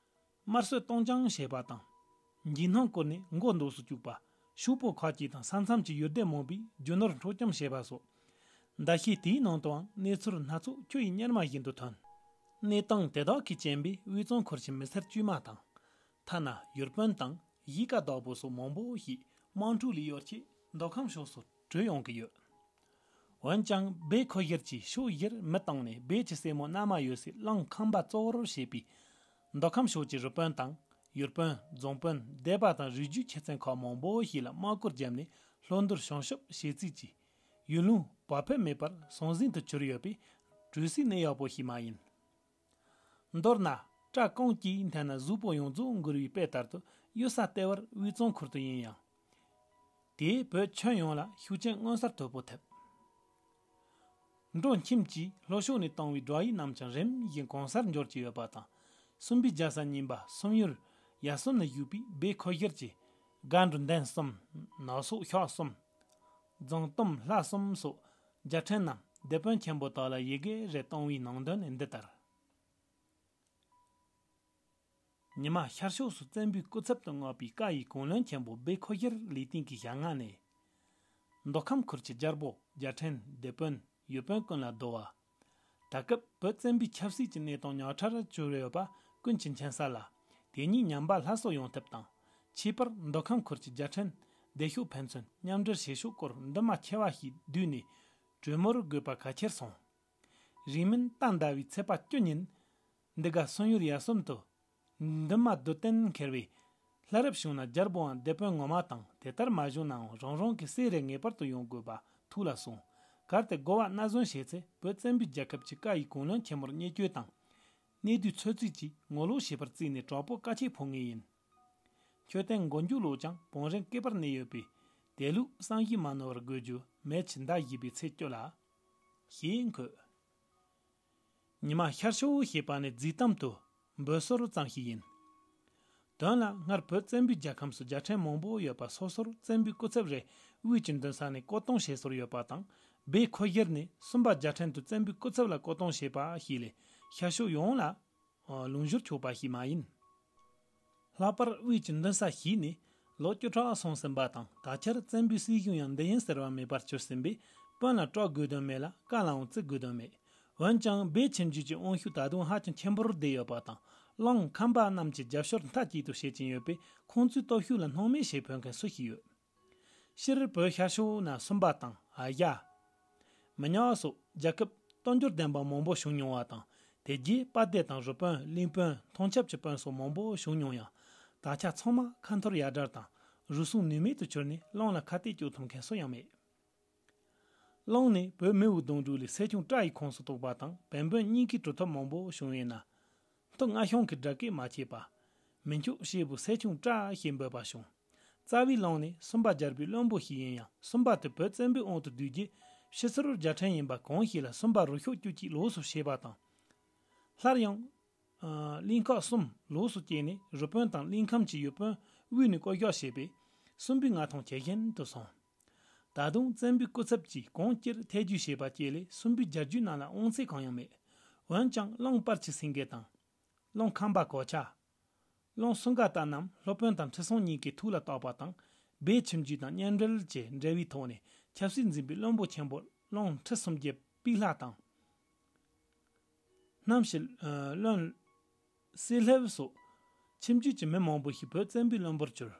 དམར་གསོད་གཏོང་རྐྱང་བྱེད་པ་དང་། འཇིགས་སྣང་བསྐུལ་ནས་མགོ་འདོགས་སུ་བཅུག་པ། ཕྱུག་པོ་ཁ་སྐྱེས་དང་ས་མཚམས་ཀྱི་ཡུལ་སྡེ་མང་པོའི་རྒྱུ་ནོར་འཕྲོག་བཅོམ་བྱེད་པ་སོགས། ཟླ་ཤས་དེའི་ནང་དུའང་གནས་ཚུལ་སྣ་ཚོགས་ཁྱོན་ཡོངས་སྔར་མ་བཞིན་དུ་ཐོན། གནས་སྟངས་དེ་དག་གིས་རྐྱེན་པས་དབུས་གཙང་ཁུལ་གྱི་མི་སེར་དཀྱུས་མ་དང་། ཐ་ན་ཡུལ་དཔོན་དང་གཞིས་ཀ་བདག་པོ་སོགས་མང་པོ་ཞིག་དམག་འཁྲུག་ལས་གཡོལ་ཆེད་མདོ་ཁམས་ཕྱོགས་སུ་བྲོས་ཡོང་གི་ཡོད། འོན་ཀྱང་སྦས་ཁོ་ཤར་གྱིས་ཕྱོགས་བཞིར་མི་བཏང་ནས་སྦས་ཀྱི་སྲས་མོ་མནའ་མ་ཡོད་སའི་གླང་ཁམས་པ་གཙོ་བོར་བྱས་པའི་མདོ་ཁམས་ཕྱོགས་ཀྱི་རུ་དཔོན་དང་ཡུལ་དཔོན། རྫོང་དཔོན། སྡེ་པ་དང་རུས་རྒྱུད་ཆེ་ཚན་ཁག་མང་པོ་ཞིག་ལ་དམག་བཀོད་བརྒྱབ་ནས་ལྷོ་འདུལ་བྱང་ཞབས་བྱེད་རྩིས་ཀྱིས་ཡུལ་ལུང་བག་ཕེབས་མེད་པར་ཟང་ཟིང་དུ་གྱུར་ཡོད་པས་གྲོས་སྲིད་ནི་ཡག་པོ་ཞིག་མ་ཡིན། མདོར་ན། སྐྲ་གང་གིས་འཐེན་ན་གཟུགས་པོ་ཡོངས་རྫོགས་འགུལ་བའི་དཔེ་ལྟར་དུ་གཡུལ་ས་ལྟེ་བར་དབུས་གཙང་ཁུལ་དུ་ཡིན་ཡང་། དེས་བོད་ཁྱོན་ཡོངས་ལ་ཤུགས་རྐྱེན་མངོན་གསལ་དོད་པོ་ཐེབས། འབྲོག་ཁྱིམ་གྱིས་ལྷོ་ཕྱོགས་ནས་བཏང་བའི་སྒྲ་ཡིག་རྣམས་ཀྱང་རིམ་བཞིན་གོང་སར་འབྱོར་གྱི་ཡོད་པ་དང་། སུམ་པའི་རྒྱལ་ས་རྙིང་པ་སུམ་ཡུལ་ཡ་གསུམ་ན་བཞུགས་པའི་སྦས་ཁོ་ཤར་གྱི་སྒ་འབྲུ་འདན་གསུམ། ནག་སོག་ཤག་གསུམ། རྫོང་གཏུམ་ལྷ་གསུམ་སོགས་རྒྱལ་ཕྲན་རྣམས་སྡེ་དཔོན་ཆེན་པོ་དག་ལ་ཡི་གེ་རེ་བཏང་བའི་ནང་དོན་ནི་འདི་ལྟར། ཉི་མ་ཤར་ཕྱོགས་སུ་བཙན་པོའི་སྐུ་ཚབ་ཏུ་མངགས་པའི་བཀའ་ཡི་གུང་བློན་ཆེན་པོ་སྦས་ཁོ་ཤར་ལས་སྟེང་གི་ཞལ་སྔ་ནས། མདོ་ཁམས་ཁུལ་གྱི་རྒྱལ་པོ། རྒྱལ་ཕྲན། སྡེ་དཔོན། ཡུལ་དཔོན་ཀུན་ལ་བསྡོ་བ། ད་སྐབས་བོད་བཙན་པོའི་ཆབ་སྲིད་ཀྱི་གནས་སྟངས་ཉག་ཕྲར་གྱུར་ཡོད་པ་ཀུན་གྱིས་མཁྱེན་ས་ལ། དེ་ཉིད་ཉམས་པ་སླར་གསོ་ཡོང་ཐབས་དང་། ཁྱད་པར་མདོ་ཁམས་ཁུལ་གྱི་རྒྱལ་ཕྲན་བདེ་ཤོག་ཕན་ཚུན་མཉམ་འབྲེལ་བྱེད་ཕྱོགས་སྐོར་འདུན་མ་ཆེ་བ་ཞིག་བསྡུས་ནས་གྲོས་མོལ་དགོས་པ་གལ་ཆེར་སོང་། རིང་མིན་སྟག་ཟླ་བའི་ཚེས་པ་བཅུ་ཉིན། འདི་ག་སུམ་ཡུལ་ཡ་གསུམ་དུ། འདུན་མ་རྡུལ་བརྟན་འཁེལ་བས། ལྷ་རབ་བྱུང་ན་རྒྱལ་པོའང་སྡེ་དཔོན་ངོ་མ་དང་དེ་ལྟར་མ་བྱུང་ནའང་རང་རང་གི་སྲས་རེ་ངེས་པར་དུ་ཡོང་དགོས་པ་ཐུགས་ལ་སོང་། གལ་ཏེ་དགོ་བ་མནའ་ཟོན་བྱས་ཚེ་བོད་བཙན་པོའི་རྒྱལ་ཁབ་ཀྱི་བཀའ་ཡི་གུང་བློན་ཆེན་མོར་བརྙས་བཅོས་དང་། གནས་དུས་ཚོད་རྩིས་ཀྱིས་ངོ་ལོག་བྱེད་པར་བརྩིས་ནས་དྲག་པོ་བཀའ་ཆད་ཕོག་ངེས་ཡིན། མཆོད་རྟེན་མགོན་རྒྱུ་ལོ་ཀྱང་བང་རིམ་བསྐལ་པར་གནས་ཡོད་པས། དེ་ལུགས་བསམ་གཞིག་མ་ནོར་བར་དགོས་རྒྱུ་མེ་ཆི་ཟླ་བཞི་པའི་ཚེས་བཅུ་ལ། ཞེས་འཁོད། ཉི་མ་ཤར་ཕྱོགས་ཞེས་པ་ནི་རྫིས་གཏམ་དུ་འབོད་སོར་ཙམ་ཞིག་ཡིན། དོན་ལ་སྔར་བོད་བཙན་པོའི་རྒྱལ་ཁམས་སུ་རྒྱལ་ཕྲན་མང་པོ་ཡོད་པ་སོ་སོར་བཙན་པོའི་སྐུ་ཚབ་རེ་དབུས་ཀྱི་མདུན་ས་ནས་བསྐོ་གཏོང་བྱེད་སྲོལ་ཡོད་པ་དང་། སྦས་ཁོ་ཤར་ནས་སུམ་པ་རྒྱལ་ཕྲན་དུ་བཙན་པོའི་སྐུ་ཚབ་ལ་བསྐོ་གཏོང་བྱས་པ་ཞིག་ལས་ཤར་ཕྱོགས་ཡོངས་ལ་ལུང་སྦྱོར་ཆོག་པ་ཞིག་མ་ཡིན། ལྷག་པར་དབུས་ཀྱི་མདུན་ས་ཞིག་ནས་ལོ་བཅུ་ཕྲག་སོང་ཟིན་པ་དང་ད་ཆར་བཙན་པོའི་སྲིད་གཞུང་ཡང་འདི་ཡིན་ཟེར་བ་མེད་པར་གྱུར་ཟིན་པས་དཔོན་ལ་སྐྲག་དགོས་དོན་མེད་ལ་བཀའ་ལའང་བརྩི་དགོས་དོན་མེད། འོན་ཀྱང་སྦས་ཁྱིམ་རྒྱུད་ཀྱི་དབང་ཤུགས་ད་དུང་ཧ་ཅང་ཆེན་པོར་བསྡད་ཡོད་པ་དང་གླང་ཁམས་པ་རྣམས་ཀྱི་རྒྱབ་སྐྱོར་མཐའ་གཅིག་ཏུ་བྱེད་ཀྱིན་ཡོད་པས་ཁོང་ཚོའི་སྟོབས་ཤུགས་ལ་སྣང་མེད་བྱེད་ཕོད་མཁན་སུ་ཞིག་ཡོད། སྤྱིར་བོད་ཤར་ཕྱོགས་ན་སུམ་པ་དང་ཨ་ཡ། མི་ཉག་སོགས་རྒྱལ་ཁབ་དཔལ་འབྱོར་ལྡན་པ་མང་པོ་བྱུང་མྱོང་བ་དང་དེ་རྗེས་དཔལ་སྡེ་དང་རུ་དཔོན་གླིང་དཔོན་མཐོང་ཆབ་ཀྱི་དཔོན་སོགས་མང་པོ་བྱུང་མྱོང་ཡང་ད་ཆ་ཚང་མ་ཁ་འཐོར་ཡ་བྲལ་དང་རུལ་སུངས་ནུས་མེད་དུ་གྱུར་ནས་གླང་ལ་ཁ་གཏད་གཅོག་ཐུབ་མཁན་སུ་ཡང་མེད། གླང་ནི་བོད་མི་བོའི་གདུང་དྲུག་ལས་སེ་ཆུང་སྤྲ་ཡི་ཁོངས་སུ་གཏོགས་པ་དང་བན་བོན་གཉིས་ཀའི་གྲུབ་ཐོབ་མང་པོ་བྱུང་ཡོད་ན། མཐུ་སྔ་ཤོང་གི་སྒྲ་སྐད་མ་ཆད་པ། མི་འཁྱོག་ཤེས་བུ་སེ་ཆུང་སྤྲ་ཞེས་འབོད་པ་བྱུང་། རྩ་བའི་གླང་ནི་སུམ་པ་རྒྱལ་པོའི་བློན་པོ་ཞིག་ཡིན་ཡང་སུམ་པ་དེ་བོད་བཙན་པོའི་དབང་དུ་བསྡུས་རྗེས་ཕྱི་ཚུལ་རྒྱལ་ཕྲན་ཡིན་པ་གང་ཞིག་ལ་སུམ་པ་རུ་ཤོག་བཅུ་གཅིག་ལོགས་སུ་བྱས་པ་དང་། སླར་ཡང་། གླིང་ཁག་གསུམ་ལོགས་སུ་བཅད་ནས་རུ་དཔོན་དང་གླིང་ཁམས་ཀྱི་ཡུལ་དཔོན་དབུས་ནས་བསྐོ་གཞག་བྱས་པས་སུམ་པའི་མངའ་ཐང་ཇེ་ཞན་དུ་སོང་། ད་དུང་བཙན་པོའི་སྐུ་ཚབ་ཀྱིས་གང་ཅིར་ཐེ་ཇུས་བྱས་པ་བཅས་ལས་སུམ་པའི་རྒྱལ་རྒྱུད་ནང་ལ་དབང་ཚད་གང་ཡང་མེད། འོན་ཀྱང་གླང་དཔལ་གྱི་སེང་གེ་དང་། གླང་ཁམས་པ་གོ་ཆ། གླང་སུ་འགའ་ལྟ་རྣམས་སློབ་དཔོན་དང་ཁྲི་སྲོང་གཉིས་ཀའི་ཐུགས་ལ་བཏགས་པ་དང་སྦས་ཁྱིམ་རྒྱུད་དང་མཉམ་འབྲེལ་གྱི་འབྲེལ་བའི་ཐོག་ནས་ཆབ་སྲིད་འཛིན་པའི་བློན་པོ་ཆེན་པོ་གླང་ཁྲི་སུམ་བརྒྱ་པིག་ལྷ་དང་། གནམ་གཤིས་བློན་སྲས་ལྷེབ་སོགས་ཁྱིམ་རྒྱུད་ཀྱི་མི་མང་པོ་ཞིག་བོད་བཙན་པོའི་བློན་པོར་གྱུར།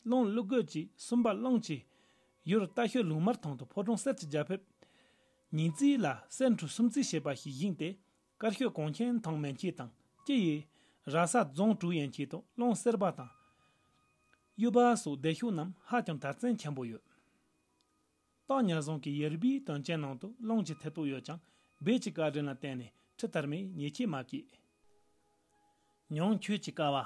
གླང་ཀླུ་རྒོད་ཀྱིས་སུམ་པ་གླང་ཆེ་ཡུལ་རྟ་ཤོད་ལུང་དམར་ཐང་དུ་ཕོ་བྲང་གསེར་གྱི་རྒྱ་ཕིབས་ཉིས་བརྩེགས་ལ་གསེར་འཕྲུལ་གསུམ་བརྩེགས་བྱས་པ་ཞིག་བཞེངས་ཏེ་དཀར་ཤོད་གངས་ཆེན་ཐང་མན་ཆད་དང་སྐྱི་ཡི་ར་ས་རྫོང་དྲུག་ཡན་ཆད་དུ་གླང་སེར་པ་དང་གཡུ་བ་སོགས་སྡེ་ཤོག་རྣམས་ཧ་ཅང་དར་ཚན་ཆེན་པོ་ཡོད། སྟག་ཉ་བཟང་གི་ཡུར་བུའི་དོན་རྐྱེན་ནང་དུ་གླང་གི་ཐེ་གཏོགས་ཡོད་ཀྱང་སྦས་ཀྱི་བཀའ་དྲིན་ལ་བརྟེན་ནས་ཁྲི་དར་མས་ཉེས་ཆད་མ་བཀལ། ཉང་ཁྱོད་ཀྱི་ཀ་བ།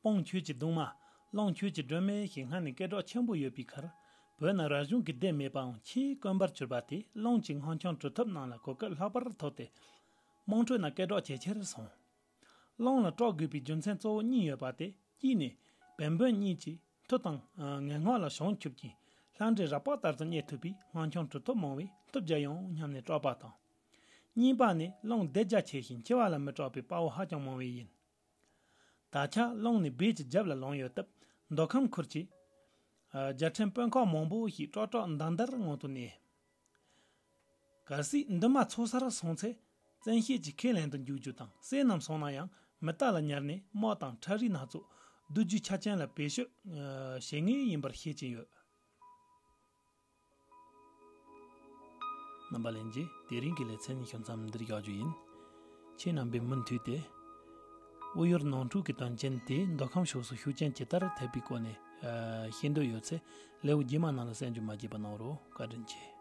སྤང་ཁྱོད་ཀྱི་གདུང་མ། གླང་ཁྱོད་ཀྱི་སྒྲོན་མེ་ཞེས་སྔར་ནས་སྐད་གྲགས་ཆེན་པོ་ཡོད་པའི་ཁར་བོད་ན་རབ་བྱུང་གི་སྡེ་མེད་པའང་ཆེས་དཀོན་པར་གྱུར་པ་དེ་གླང་གི་སྔགས་འཆང་གྲུབ་ཐོབ་རྣམས་ལ་གོ་སྐབས་ལྷག་པར་ཐོབ་སྟེ་དམངས་ཁྲོད་ན་སྐད་གྲགས་ཇེ་ཆེར་སོང་། གླང་ལ་སྐྲག་དགོས་པའི་རྒྱུ་མཚན་གཙོ་བོ་གཉིས་ཡོད་པ་དེ་གཅིག་ནི་བན་བོན་གཉིས་ཀྱིས་མཐུ་དང་ངན་སྔགས་ལ་བྱང་ཆུབ་ཅིང་ ལྷ་འདྲེ་ར་ལྤགས་ལྟར་དུ་རྙེད་ཐུབ་པའི་སྔགས་འཆང་གྲུབ་ཐོབ་མང་བས་ཐུགས་དགྱེས་ཡོང་སྙམ་ནས་སྐྲག་པ་དང་། གཉིས་པ་ནི་རླུང་སྡེ་རྒྱ་ཆེ་ཞིང་འཆི་བ་ལ་མི་སྐྲག་པའི་དཔའ་བོ་ཧ་ཅང་མང་བས་ཡིན། ད་ཆ་རླུང་ནི་སྦས་ཀྱི་རྒྱབ་ལ་ལངས་ཡོད་སྟབས་མདོ་ཁམས་ཁུལ་གྱི་རྒྱལ་ཕྲན་དཔོན་ཁག་མང་པོ་ཞིག་ཀྲོག་ཀྲོག་མདའ་མདར་ངང་དུ་གནས། གལ་སྲིད་འདུན་མ་ཚོ་སར་སོང་ཚེ་བཙན་ཤེད་ཀྱིས་ཁས་ལེན་དུ་འཇུག་རྒྱུ་དང་། བསོད་ནམས་སོང་ན་ཡང་མི་རྟ་ལ་ཉར་ནས་དམག་དང་ཁྲ་རིས་སྣ་ཚོགས་བསྡུ་རྒྱུའི་ཆ་རྐྱེན་ལ་བེད་སྤྱོད་བྱེད་ངེས་ཡིན་པར་བཤད་ཀྱིན་ཡོད། རྣམ་པ་ལྷན་རྒྱས། དེ་རིང་གི་ལེ་ཚན་ཞུ་མཚམས་འདིར་བཞག་རྒྱུ་ཡིན། ཁྱེད་རྣམ་པས་མུ་མཐུད་དེ། དབུ་ཡོར་ནང་འཁྲུག་གི་དོན་རྐྱེན་དེ་མདོ་ཁམས་ཕྱོགས་སུ་ཤུགས་རྐྱེན་ཇི་ལྟར་ཐེབས་པའི་སྐོར་ནས་ཤེས་འདོད་ཡོད་ཚེ་ལེའུ་རྗེས་མ་ནང་ལ་གསན་རྒྱུ་མ་བརྗེད་པ་གནང་རོགས། བཀའ་དྲིན་ཆེ།